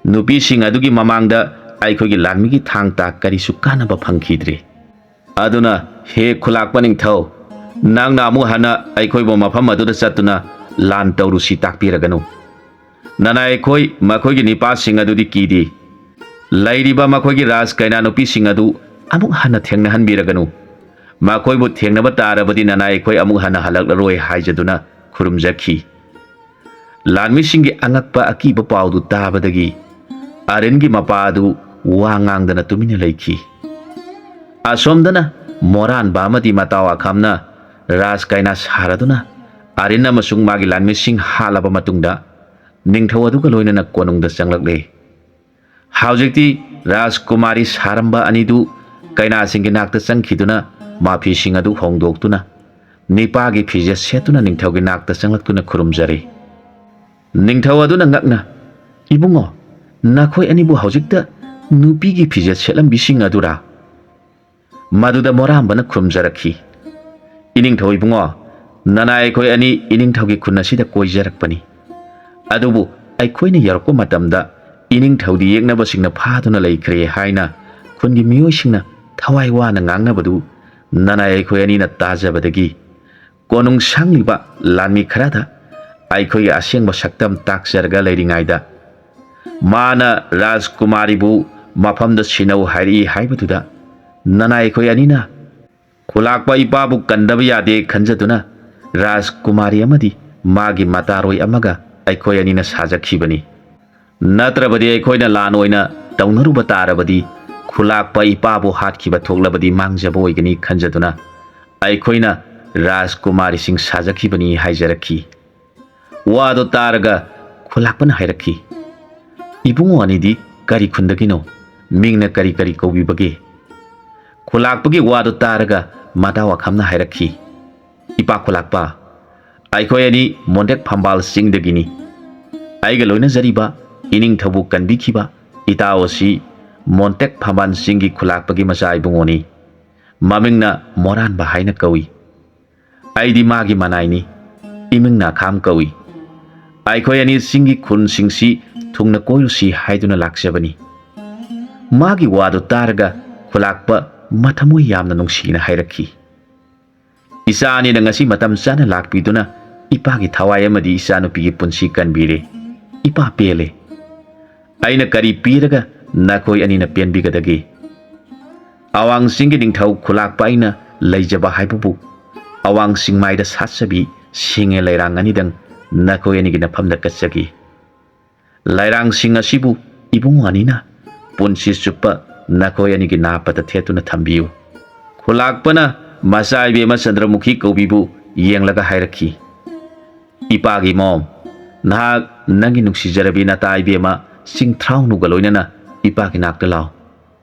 ꯅꯨꯄꯤꯁꯤꯡ ꯑꯗꯨꯒꯤ ꯃꯃꯥꯡꯗ ꯑꯩꯈꯣꯏꯒꯤ ꯂꯥꯟꯃꯤꯒꯤ ꯊꯥꯡ ꯇꯥ ꯀꯔꯤꯁꯨ ꯀꯥꯟꯅꯕ ꯐꯪꯈꯤꯗ꯭ꯔꯦ꯫ ꯑꯗꯨꯅ, ꯍꯦ ꯈꯨꯂꯥꯛꯄ ꯅꯤꯡꯊꯧ, ꯅꯪꯅ ꯑꯃꯨꯛ ꯍꯟꯅ ꯑꯩꯈꯣꯏꯕꯨ ꯃꯐꯝ ꯑꯗꯨꯗ ꯆꯠꯇꯨꯅ ꯂꯥꯟ ꯇꯧꯔꯨꯁꯤ ꯇꯥꯛꯄꯤꯔꯒꯅꯨ꯫ ꯅꯅꯥꯏ ꯑꯩꯈꯣꯏ ꯃꯈꯣꯏꯒꯤ ꯅꯤꯄꯥꯁꯤꯡ ꯑꯗꯨꯗꯤ ꯀꯤꯗꯦ꯫ ꯂꯩꯔꯤꯕ ꯃꯈꯣꯏꯒꯤ ꯔꯥꯖ ꯀꯩꯅꯥ ꯅꯨꯄꯤꯁꯤꯡ ꯑꯗꯨ ꯑꯃꯨꯛ ꯍꯟꯅ ꯊꯦꯡꯅꯍꯟꯕꯤꯔꯒꯅꯨ꯫ ꯃꯈꯣꯏꯕꯨ ꯊꯦꯡꯅꯕ ꯇꯥꯔꯕꯗꯤ ꯅꯅꯥꯏ ꯑꯩꯈꯣꯏ ꯑꯃꯨꯛ ꯍꯟꯅ ꯍꯜꯂꯛꯂꯔꯣꯏ ꯍꯥꯏꯖꯗꯨꯅ ꯈꯨꯔꯨꯝꯖꯈꯤ꯫ ꯂꯥꯟꯃꯤꯁꯤꯡꯒꯤ ꯑꯉꯛꯄ ꯑꯀꯤꯕ ꯄꯥꯎꯗꯨ ꯇꯥꯕꯗꯒꯤ ꯑꯔꯤꯟꯒꯤ ꯃꯄꯥ ꯑꯗꯨ ꯋꯥ ꯉꯥꯡꯗꯅ ꯇꯨꯃꯤꯟꯅ ꯂꯩꯈꯤ꯫ ꯑꯁꯣꯝꯗꯅ ꯃꯣꯔꯥꯟꯕ ꯑꯃꯗꯤ ꯃꯇꯥꯎ ꯑꯈꯥꯝꯅ ꯔꯥꯖ ꯀꯩꯅꯥ ꯁꯥꯔꯗꯨꯅ ꯑꯔꯤꯟ ꯑꯃꯁꯨꯡ ꯃꯥꯒꯤ ꯂꯥꯟꯃꯤꯁꯤꯡ ꯍꯥꯠꯂꯕ ꯃꯇꯨꯡꯗ ꯅꯤꯡꯊꯧ ꯑꯗꯨꯒ ꯂꯣꯏꯅꯅ ꯀꯣꯅꯨꯡꯗ ꯆꯪꯂꯛꯂꯦ꯫ ꯍꯧꯖꯤꯛꯇꯤ ꯔꯥꯖꯀꯨꯃꯥꯔꯤ ꯁꯥꯔꯝꯕ ꯑꯅꯤꯗꯨ ꯀꯩꯅꯥꯁꯤꯡꯒꯤ ꯅꯥꯛꯇ ꯆꯪꯈꯤꯗꯨꯅ ꯃꯥꯐꯤꯁꯤꯡ ꯑꯗꯨ ꯍꯣꯡꯗꯣꯛꯇꯨꯅ ꯅꯤꯄꯥꯒꯤ ꯐꯤꯖꯦꯠ ꯁꯦꯠꯇꯨꯅ ꯅꯤꯡꯊꯧꯒꯤ ꯅꯥꯛꯇ ꯆꯪꯂꯛꯇꯨꯅ ꯈꯨꯔꯨꯝꯖꯔꯦ꯫ ꯅꯤꯡꯊꯧ ꯑꯗꯨꯅ ꯉꯛꯅ, "ꯏꯕꯨꯡꯉꯣ, ꯅꯈꯣꯏ ꯑꯅꯤꯕꯨ ꯍꯧꯖꯤꯛꯇ ꯅꯨꯄꯤꯒꯤ ꯐꯤꯖꯦꯠ ꯁꯦꯠꯂꯝꯕꯤꯁꯤꯡ ꯑꯗꯨꯔꯥ?" ꯃꯗꯨꯗ ꯃꯣꯔꯥꯝꯕꯅ ꯈꯨꯔꯨꯝꯖꯔꯛꯈꯤ, "ꯏꯅꯤꯡꯊꯧ ꯏꯕꯨꯡꯉꯣ, ꯅꯅꯥꯏ ꯑꯩꯈꯣꯏ ꯑꯅꯤ ꯏꯅꯤꯡꯊꯧꯒꯤ ꯈꯨꯟ ꯑꯁꯤꯗ ꯀꯣꯏꯖꯔꯛꯄꯅꯤ꯫ ꯑꯗꯨꯕꯨ ꯑꯩꯈꯣꯏꯅ ꯌꯧꯔꯛꯄ ꯃꯇꯝꯗ ꯏꯅꯤꯡꯊꯧꯗꯤ ꯌꯦꯛꯅꯕꯁꯤꯡꯅ ꯐꯥꯗꯨꯅ ꯂꯩꯈ꯭ꯔꯦ ꯍꯥꯏꯅ ꯈꯨꯟꯒꯤ ꯃꯤꯑꯣꯏꯁꯤꯡꯅ ꯊꯋꯥꯏ ꯋꯥꯅ ꯉꯥꯡꯅꯕꯗꯨ ꯅꯅꯥꯏ ꯑꯩꯈꯣꯏ ꯑꯅꯤꯅ ꯇꯥꯖꯕꯗꯒꯤ ꯀꯣꯅꯨꯡ ꯁꯪꯂꯤꯕ ꯂꯥꯟꯃꯤ ꯈꯔꯗ ꯑꯩꯈꯣꯏꯒꯤ ꯑꯁꯦꯡꯕ ꯁꯛꯇꯝ ꯇꯥꯛꯆꯔꯒ ꯂꯩꯔꯤꯉꯩꯗ ꯃꯥꯅ ꯔꯥꯖꯀꯨꯃꯥꯔꯤꯕꯨ ꯃꯐꯝꯗ ꯁꯤꯟꯅꯧ ꯍꯥꯏꯔꯛꯏ ꯍꯥꯏꯕꯗꯨꯗ ꯅꯅꯥꯏ ꯑꯩꯈꯣꯏ ꯑꯅꯤꯅ ꯈꯨꯂꯥꯛꯄ ꯏꯄꯥꯕꯨ ꯀꯟꯗꯕ ꯌꯥꯗꯦ ꯈꯟꯖꯗꯨꯅ ꯔꯥꯖꯀꯨꯃꯥꯔꯤ ꯑꯃꯗꯤ ꯃꯥꯒꯤ ꯃꯇꯥꯔꯣꯏ ꯑꯃꯒ ꯑꯩꯈꯣꯏ ꯑꯅꯤꯅ ꯁꯥꯖꯈꯤꯕꯅꯤ꯫ ꯅꯠꯇ꯭ꯔꯕꯗꯤ ꯑꯩꯈꯣꯏꯅ ꯂꯥꯟ ꯑꯣꯏꯅ ꯇꯧꯅꯔꯨꯕ ꯇꯥꯔꯕꯗꯤ ꯈꯨꯂꯥꯛꯄ ꯏꯄꯥꯕꯨ ꯍꯥꯠꯈꯤꯕ ꯊꯣꯛꯂꯕꯗꯤ ꯃꯥꯡꯖꯕ ꯑꯣꯏꯒꯅꯤ ꯈꯟꯖꯗꯨꯅ ꯑꯩꯈꯣꯏꯅ ꯔꯥꯖꯀꯨꯃꯥꯔꯤꯁꯤꯡ ꯁꯥꯖꯈꯤꯕꯅꯤ" ꯍꯥꯏꯖꯔꯛꯈꯤ꯫ ꯋꯥꯗꯨ ꯇꯥꯔꯒ ꯈꯨꯂꯥꯛꯄꯅ ꯍꯥꯏꯔꯛꯈꯤ, "ꯏꯕꯨꯡꯉꯣ ꯑꯅꯤꯗꯤ ꯀꯔꯤ ꯈꯨꯟꯗꯒꯤꯅꯣ? ꯃꯤꯡꯅ ꯀꯔꯤ ꯀꯔꯤ ꯀꯧꯕꯤꯕꯒꯦ?" ꯈꯨꯂꯥꯛꯄꯒꯤ ꯋꯥꯗꯨ ꯇꯥꯔꯒ ꯃꯇꯥꯎ ꯑꯈꯥꯝꯅ ꯍꯥꯏꯔꯛꯈꯤ, "ꯏꯄꯥ ꯈꯨꯂꯥꯛꯄ, ꯑꯩꯈꯣꯏ ꯑꯅꯤ ꯃꯣꯟꯇꯦꯛ ꯐꯝꯕꯥꯜ ꯆꯤꯡꯗꯒꯤꯅꯤ꯫ ꯑꯩꯒ ꯂꯣꯏꯅꯖꯔꯤꯕ ꯏꯅꯤꯡꯊꯧꯕꯨ ꯀꯟꯕꯤꯈꯤꯕ ꯏꯇꯥꯎ ꯑꯁꯤ ꯃꯣꯟꯇꯦꯛ ꯐꯝꯕꯥꯜ ꯆꯤꯡꯒꯤ ꯈꯨꯂꯥꯛꯄꯒꯤ ꯃꯆꯥ ꯏꯕꯨꯡꯉꯣꯅꯤ꯫ ꯃꯃꯤꯡꯅ ꯃꯣꯔꯥꯟꯕ ꯍꯥꯏꯅ ꯀꯧꯏ꯫ ꯑꯩꯗꯤ ꯃꯥꯒꯤ ꯃꯅꯥꯏꯅꯤ꯫ ꯏꯃꯤꯡꯅ ꯑꯈꯥꯝ ꯀꯧꯏ꯫ ꯑꯩꯈꯣꯏ ꯑꯅꯤ ꯆꯤꯡꯒꯤ ꯈꯨꯟꯁꯤꯡꯁꯤ ꯊꯨꯡꯅ ꯀꯣꯏꯔꯨꯁꯤ ꯍꯥꯏꯗꯨꯅ ꯂꯥꯛꯆꯕꯅꯤ꯫" ꯃꯥꯒꯤ ꯋꯥꯗꯨ ꯇꯥꯔꯒ ꯈꯨꯂꯥꯛꯄ ꯃꯊꯃꯣꯏ ꯌꯥꯝꯅ ꯅꯨꯡꯁꯤꯅ ꯍꯥꯏꯔꯛꯈꯤ, "ꯏꯆꯥ ꯑꯅꯤꯅ ꯉꯁꯤ ꯃꯇꯝ ꯆꯥꯅ ꯂꯥꯛꯄꯤꯗꯨꯅ ꯏꯄꯥꯒꯤ ꯊꯋꯥꯏ ꯑꯃꯗꯤ ꯏꯆꯥꯅꯨꯄꯤꯒꯤ ꯄꯨꯟꯁꯤ ꯀꯟꯕꯤꯔꯦ꯫ ꯏꯄꯥ ꯄꯦꯜꯂꯦ꯫ ꯑꯩꯅ ꯀꯔꯤ ꯄꯤꯔꯒ ꯅꯈꯣꯏ ꯑꯅꯤꯅ ꯄꯦꯟꯕꯤꯒꯗꯒꯦ? ꯑꯋꯥꯡ ꯆꯤꯡꯒꯤ ꯅꯤꯡꯊꯧ ꯈꯨꯂꯥꯛꯄ ꯑꯩꯅ ꯂꯩꯖꯕ ꯍꯥꯏꯕꯕꯨ ꯑꯋꯥꯡ ꯆꯤꯡꯃꯥꯏꯗ ꯁꯥꯠꯆꯕꯤ ꯁꯤꯡꯉꯦ ꯂꯩꯔꯥꯡ ꯑꯅꯤꯗꯪ ꯅꯈꯣꯏ ꯑꯅꯤꯒꯤ ꯅꯐꯝꯗ ꯀꯠꯆꯒꯦ꯫ ꯂꯩꯔꯥꯡꯁꯤꯡ ꯑꯁꯤꯕꯨ ꯏꯕꯨꯡ ꯑꯅꯤꯅ ꯄꯨꯟꯁꯤ ꯆꯨꯞꯄ ꯅꯈꯣꯏ ꯑꯅꯤꯒꯤ ꯅꯥꯄꯗ ꯊꯦꯠꯇꯨꯅ ꯊꯝꯕꯤꯌꯨ꯫" ꯈꯨꯂꯥꯛꯄꯅ ꯃꯆꯥ ꯏꯕꯦꯝꯃ ꯆꯟꯗ꯭ꯔꯃꯨꯈꯤ ꯀꯧꯕꯤꯕꯨ ꯌꯦꯡꯂꯒ ꯍꯥꯏꯔꯛꯈꯤ, "ꯏꯄꯥꯒꯤ ꯃꯣꯝ, ꯅꯍꯥꯛ ꯅꯪꯒꯤ ꯅꯨꯡꯁꯤꯖꯔꯕꯤ ꯅꯇꯥ ꯏꯕꯦꯝꯃ ꯆꯤꯡꯊ꯭ꯔꯥꯎꯅꯨꯒ ꯂꯣꯏꯅꯅ ꯏꯄꯥꯒꯤ ꯅꯥꯛꯇ ꯂꯥꯎ꯫"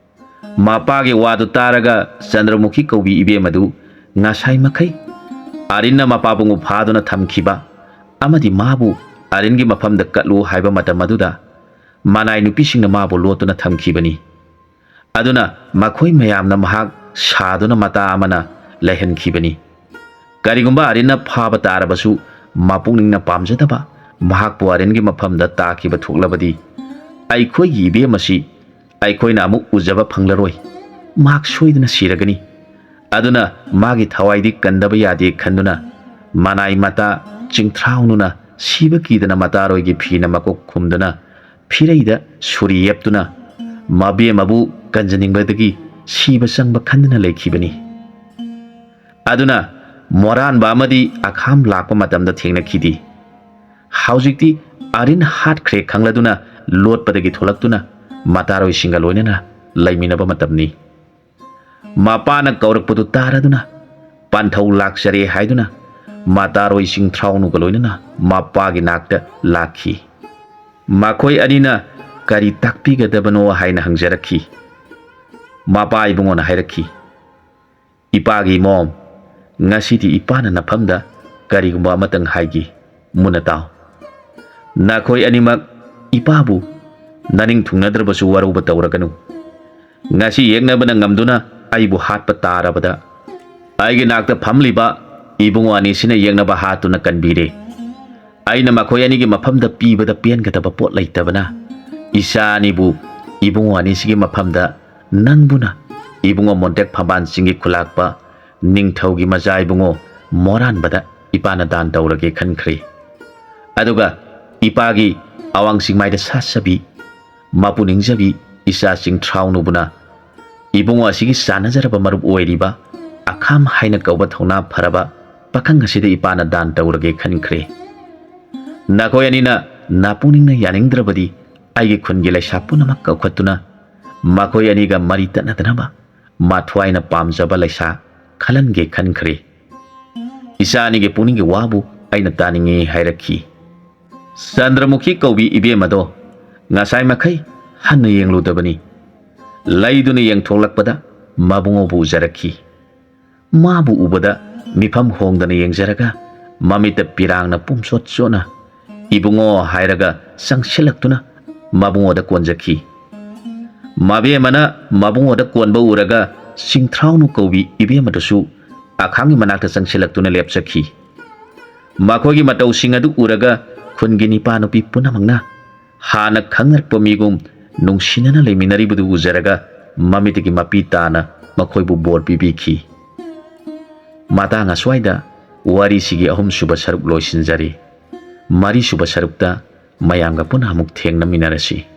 ꯃꯄꯥꯒꯤ ꯋꯥꯗꯨ ꯇꯥꯔꯒ ꯆꯟꯗ꯭ꯔꯃꯨꯈꯤ ꯀꯧꯕꯤ ꯏꯕꯦꯝꯃꯗꯨ ꯉꯁꯥꯏ ꯃꯈꯩ ꯑꯔꯤꯟꯅ ꯃꯄꯥꯕꯨꯡꯕꯨ ꯐꯥꯗꯨꯅ ꯊꯝꯈꯤꯕ ꯑꯃꯗꯤ ꯃꯥꯕꯨ ꯑꯔꯤꯟꯒꯤ ꯃꯐꯝꯗ ꯀꯠꯂꯨ ꯍꯥꯏꯕ ꯃꯇꯝ ꯑꯗꯨꯗ ꯃꯅꯥꯏ ꯅꯨꯄꯤꯁꯤꯡꯅ ꯃꯥꯕꯨ ꯂꯣꯠꯇꯨꯅ ꯊꯝꯈꯤꯕꯅꯤ꯫ ꯑꯗꯨꯅ ꯃꯈꯣꯏ ꯃꯌꯥꯝꯅ ꯃꯍꯥꯛ ꯁꯥꯗꯨꯅ ꯃꯇꯥ ꯑꯃꯅ ꯂꯩꯍꯟꯈꯤꯕꯅꯤ꯫ ꯀꯔꯤꯒꯨꯝꯕ ꯑꯔꯤꯟꯅ ꯐꯥꯕ ꯇꯥꯔꯕꯁꯨ ꯃꯄꯨꯛꯅꯤꯡꯅ ꯄꯥꯝꯖꯗꯕ ꯃꯍꯥꯛꯄꯨ ꯑꯔꯤꯟꯒꯤ ꯃꯐꯝꯗ ꯇꯥꯈꯤꯕ ꯊꯣꯛꯂꯕꯗꯤ ꯑꯩꯈꯣꯏꯒꯤ ꯏꯕꯦꯝ ꯑꯁꯤ ꯑꯩꯈꯣꯏꯅ ꯑꯃꯨꯛ ꯎꯖꯕ ꯐꯪꯂꯔꯣꯏ꯫ ꯃꯍꯥꯛ ꯁꯣꯏꯗꯅ ꯁꯤꯔꯒꯅꯤ꯫ ꯑꯗꯨꯅ ꯃꯥꯒꯤ ꯊꯋꯥꯏꯗꯤ ꯀꯟꯗꯕ ꯌꯥꯗꯦ ꯈꯟꯗꯨꯅ ꯃꯅꯥꯏ ꯃꯇꯥ ꯆꯤꯡꯊ꯭ꯔꯥꯎꯅꯨꯅ ꯁꯤꯕ ꯀꯤꯗꯅ ꯃꯇꯥꯔꯣꯏꯒꯤ ꯐꯤꯅ ꯃꯀꯣꯛ ꯈꯨꯝꯗꯨꯅ ꯐꯤꯔꯩꯗ ꯁꯨꯔꯤ ꯌꯦꯞꯇꯨꯅ ꯃꯕꯦꯝꯃꯕꯨ ꯀꯟꯖꯅꯤꯡꯕꯗꯒꯤ ꯁꯤꯕ ꯆꯪꯕ ꯈꯟꯗꯨꯅ ꯂꯩꯈꯤꯕꯅꯤ꯫ ꯑꯗꯨꯅ ꯃꯣꯔꯥꯟꯕ ꯑꯃꯗꯤ ꯑꯈꯥꯝ ꯂꯥꯛꯄ ꯃꯇꯝꯗ ꯊꯦꯡꯅꯈꯤꯗꯦ꯫ ꯍꯧꯖꯤꯛꯇꯤ ꯑꯔꯤꯟ ꯍꯥꯠꯈ꯭ꯔꯦ ꯈꯪꯂꯗꯨꯅ ꯂꯣꯠꯄꯗꯒꯤ ꯊꯣꯛꯂꯛꯇꯨꯅ ꯃꯇꯥꯔꯣꯏꯁꯤꯡꯒ ꯂꯣꯏꯅꯅ ꯂꯩꯃꯤꯟꯅꯕ ꯃꯇꯝꯅꯤ꯫ ꯃꯄꯥꯅ ꯀꯧꯔꯛꯄꯗꯨ ꯇꯥꯔꯗꯨꯅ ꯄꯟꯊꯧ ꯂꯥꯛꯆꯔꯦ ꯍꯥꯏꯗꯨꯅ ꯃꯇꯥꯔꯣꯏꯁꯤꯡ ꯊ꯭ꯔꯥꯎꯅꯨꯒ ꯂꯣꯏꯅꯅ ꯃꯄꯥꯒꯤ ꯅꯥꯛꯇ ꯂꯥꯛꯈꯤ꯫ ꯃꯈꯣꯏ ꯑꯅꯤꯅ ꯀꯔꯤ ꯇꯥꯛꯄꯤꯒꯗꯕꯅꯣ ꯍꯥꯏꯅ ꯍꯪꯖꯔꯛꯈꯤ꯫ ꯃꯄꯥ ꯏꯕꯨꯡꯉꯣꯅ ꯍꯥꯏꯔꯛꯈꯤ, "ꯏꯄꯥꯒꯤ ꯃꯣꯝ, ꯉꯁꯤꯗꯤ ꯏꯄꯥꯅ ꯅꯐꯝꯗ ꯀꯔꯤꯒꯨꯝꯕ ꯑꯃꯇꯪ ꯍꯥꯏꯒꯦ, ꯃꯨꯟꯅ ꯇꯥꯎ꯫ ꯅꯈꯣꯏ ꯑꯅꯤꯃꯛ ꯏꯄꯥꯕꯨ ꯅꯅꯤꯡ ꯊꯨꯡꯅꯗ꯭ꯔꯕꯁꯨ ꯋꯥꯔꯧꯕ ꯇꯧꯔꯒꯅꯨ꯫ ꯉꯁꯤ ꯌꯦꯛꯅꯕꯅ ꯉꯝꯗꯨꯅ ꯑꯩꯕꯨ ꯍꯥꯠꯄ ꯇꯥꯔꯕꯗ, ꯑꯩꯒꯤ ꯅꯥꯛꯇ ꯐꯝꯂꯤꯕ ꯏꯕꯨꯡꯉꯣ ꯑꯅꯤꯁꯤꯅ ꯌꯦꯛꯅꯕ ꯍꯥꯠꯇꯨꯅ ꯀꯟꯕꯤꯔꯦ꯫ ꯑꯩꯅ ꯃꯈꯣꯏ ꯑꯅꯤꯒꯤ ꯃꯐꯝꯗ ꯄꯤꯕꯗ ꯄꯦꯟꯒꯗꯕ ꯄꯣꯠ ꯂꯩꯇꯕꯅ, ꯏꯆꯥ ꯑꯅꯤꯕꯨ ꯏꯕꯨꯡꯉꯣ ꯑꯅꯤꯁꯤꯒꯤ ꯃꯐꯝꯗ ꯅꯪꯕꯨꯅ ꯏꯕꯨꯡꯉꯣ ꯃꯣꯟꯇꯦꯛ ꯐꯝꯕꯥꯜꯁꯤꯡꯒꯤ ꯈꯨꯂꯥꯛꯄ ꯅꯤꯡꯊꯧꯒꯤ ꯃꯆꯥ ꯏꯕꯨꯡꯉꯣ ꯃꯣꯔꯥꯟꯕꯗ ꯏꯄꯥꯅ ꯗꯥꯟ ꯇꯧꯔꯒꯦ ꯈꯟꯈ꯭ꯔꯦ꯫ ꯑꯗꯨꯒ ꯏꯄꯥꯒꯤ ꯑꯋꯥꯡ ꯆꯤꯡꯃꯥꯏꯗ ꯁꯥꯠꯆꯕꯤ, ꯃꯄꯨ ꯅꯤꯡꯖꯕꯤ ꯏꯆꯥ ꯆꯤꯡꯊ꯭ꯔꯥꯎꯅꯨꯕꯨꯅ ꯏꯕꯨꯡꯉꯣ ꯑꯁꯤꯒꯤ ꯆꯥꯟꯅꯖꯔꯕ ꯃꯔꯨꯞ ꯑꯣꯏꯔꯤꯕ ꯑꯈꯥꯝ ꯍꯥꯏꯅ ꯀꯧꯕ ꯊꯧꯅꯥ ꯐꯔꯕ ꯄꯥꯈꯪ ꯑꯁꯤꯗ ꯏꯄꯥꯅ ꯗꯥꯟ ꯇꯧꯔꯒꯦ ꯈꯟꯈ꯭ꯔꯦ꯫ ꯅꯈꯣꯏ ꯑꯅꯤꯅ ꯅꯄꯨꯛꯅꯤꯡꯅ ꯌꯥꯅꯤꯡꯗ꯭ꯔꯕꯗꯤ ꯑꯩꯒꯤ ꯈꯨꯟꯒꯤ ꯂꯩꯁꯥ ꯄꯨꯝꯅꯃꯛ ꯀꯧꯈꯠꯇꯨꯅ ꯃꯈꯣꯏ ꯑꯅꯤꯒ ꯃꯔꯤ ꯇꯠꯅꯗꯅꯕ ꯃꯊ꯭ꯋꯥꯏꯅ ꯄꯥꯝꯖꯕ ꯂꯩꯁꯥ ꯈꯜꯍꯟꯒꯦ ꯈꯟꯈ꯭ꯔꯦ꯫ ꯏꯆꯥ ꯑꯅꯤꯒꯤ ꯄꯨꯛꯅꯤꯡꯒꯤ ꯋꯥꯕꯨ ꯑꯩꯅ ꯇꯥꯅꯤꯡꯉꯤ ꯍꯥꯏꯔꯛꯈꯤ꯫ ꯆꯟꯗ꯭ꯔꯃꯨꯈꯤ ꯀꯧꯕꯤ ꯏꯕꯦꯝ ꯑꯗꯣ ꯉꯁꯥꯏ ꯃꯈꯩ ꯍꯟꯅ ꯌꯦꯡꯂꯨꯗꯕꯅꯤ꯫ ꯂꯩꯗꯨꯅ ꯌꯦꯡꯊꯣꯛꯂꯛꯄꯗ ꯃꯕꯨꯡꯉꯣꯕꯨ ꯎꯖꯔꯛꯈꯤ꯫ ꯃꯥꯕꯨ ꯎꯕꯗ ꯃꯤꯐꯝ ꯍꯣꯡꯗꯅ ꯌꯦꯡꯖꯔꯒ ꯃꯃꯤꯠꯇ ꯄꯤꯔꯥꯡꯅ ꯄꯨꯝꯆꯣꯠ ꯆꯣꯠꯅ "ꯏꯕꯨꯡꯉꯣ" ꯍꯥꯏꯔꯒ ꯆꯪꯁꯤꯜꯂꯛꯇꯨꯅ ꯃꯕꯨꯡꯉꯣꯗ ꯀꯣꯟꯖꯈꯤ꯫ ꯃꯕꯦꯝꯃꯅ ꯃꯕꯨꯡꯉꯣꯗ ꯀꯣꯟꯕ ꯎꯔꯒ ꯆꯤꯡꯊ꯭ꯔꯥꯎꯅꯨ ꯀꯧꯕꯤ ꯏꯕꯦꯝꯃꯗꯨꯁꯨ ꯑꯈꯥꯡꯒꯤ ꯃꯅꯥꯛꯇ ꯆꯪꯁꯤꯜꯂꯛꯇꯨꯅ ꯂꯦꯞꯆꯈꯤ꯫ ꯃꯈꯣꯏꯒꯤ ꯃꯇꯧꯁꯤꯡ ꯑꯗꯨ ꯎꯔꯒ ꯈꯨꯟꯒꯤ ꯅꯤꯄꯥ ꯅꯨꯄꯤ ꯄꯨꯝꯅꯃꯛꯅ ꯍꯥꯟꯅ ꯈꯪꯅꯔꯛꯄ ꯃꯤꯒꯨꯝ ꯅꯨꯡꯁꯤꯅꯅ ꯂꯩꯃꯤꯟꯅꯔꯤꯕꯗꯨ ꯎꯖꯔꯒ ꯃꯃꯤꯠꯇꯒꯤ ꯃꯄꯤ ꯇꯥꯅ ꯃꯈꯣꯏꯕꯨ ꯕꯣꯔ ꯄꯤꯕꯤꯈꯤ꯫ ꯃꯇꯥꯡ ꯑꯁ꯭ꯋꯥꯏꯗ ꯋꯥꯔꯤꯁꯤꯒꯤ ꯑꯍꯨꯝꯁꯨꯕ ꯁꯔꯨꯛ ꯂꯣꯏꯁꯤꯟꯖꯔꯤ꯫ ꯃꯔꯤꯁꯨꯕ ꯁꯔꯨꯛꯇ ꯃꯌꯥꯝꯒ ꯄꯨꯟꯅ ꯑꯃꯨꯛ ꯊꯦꯡꯅꯃꯤꯟꯅꯔꯁꯤ꯫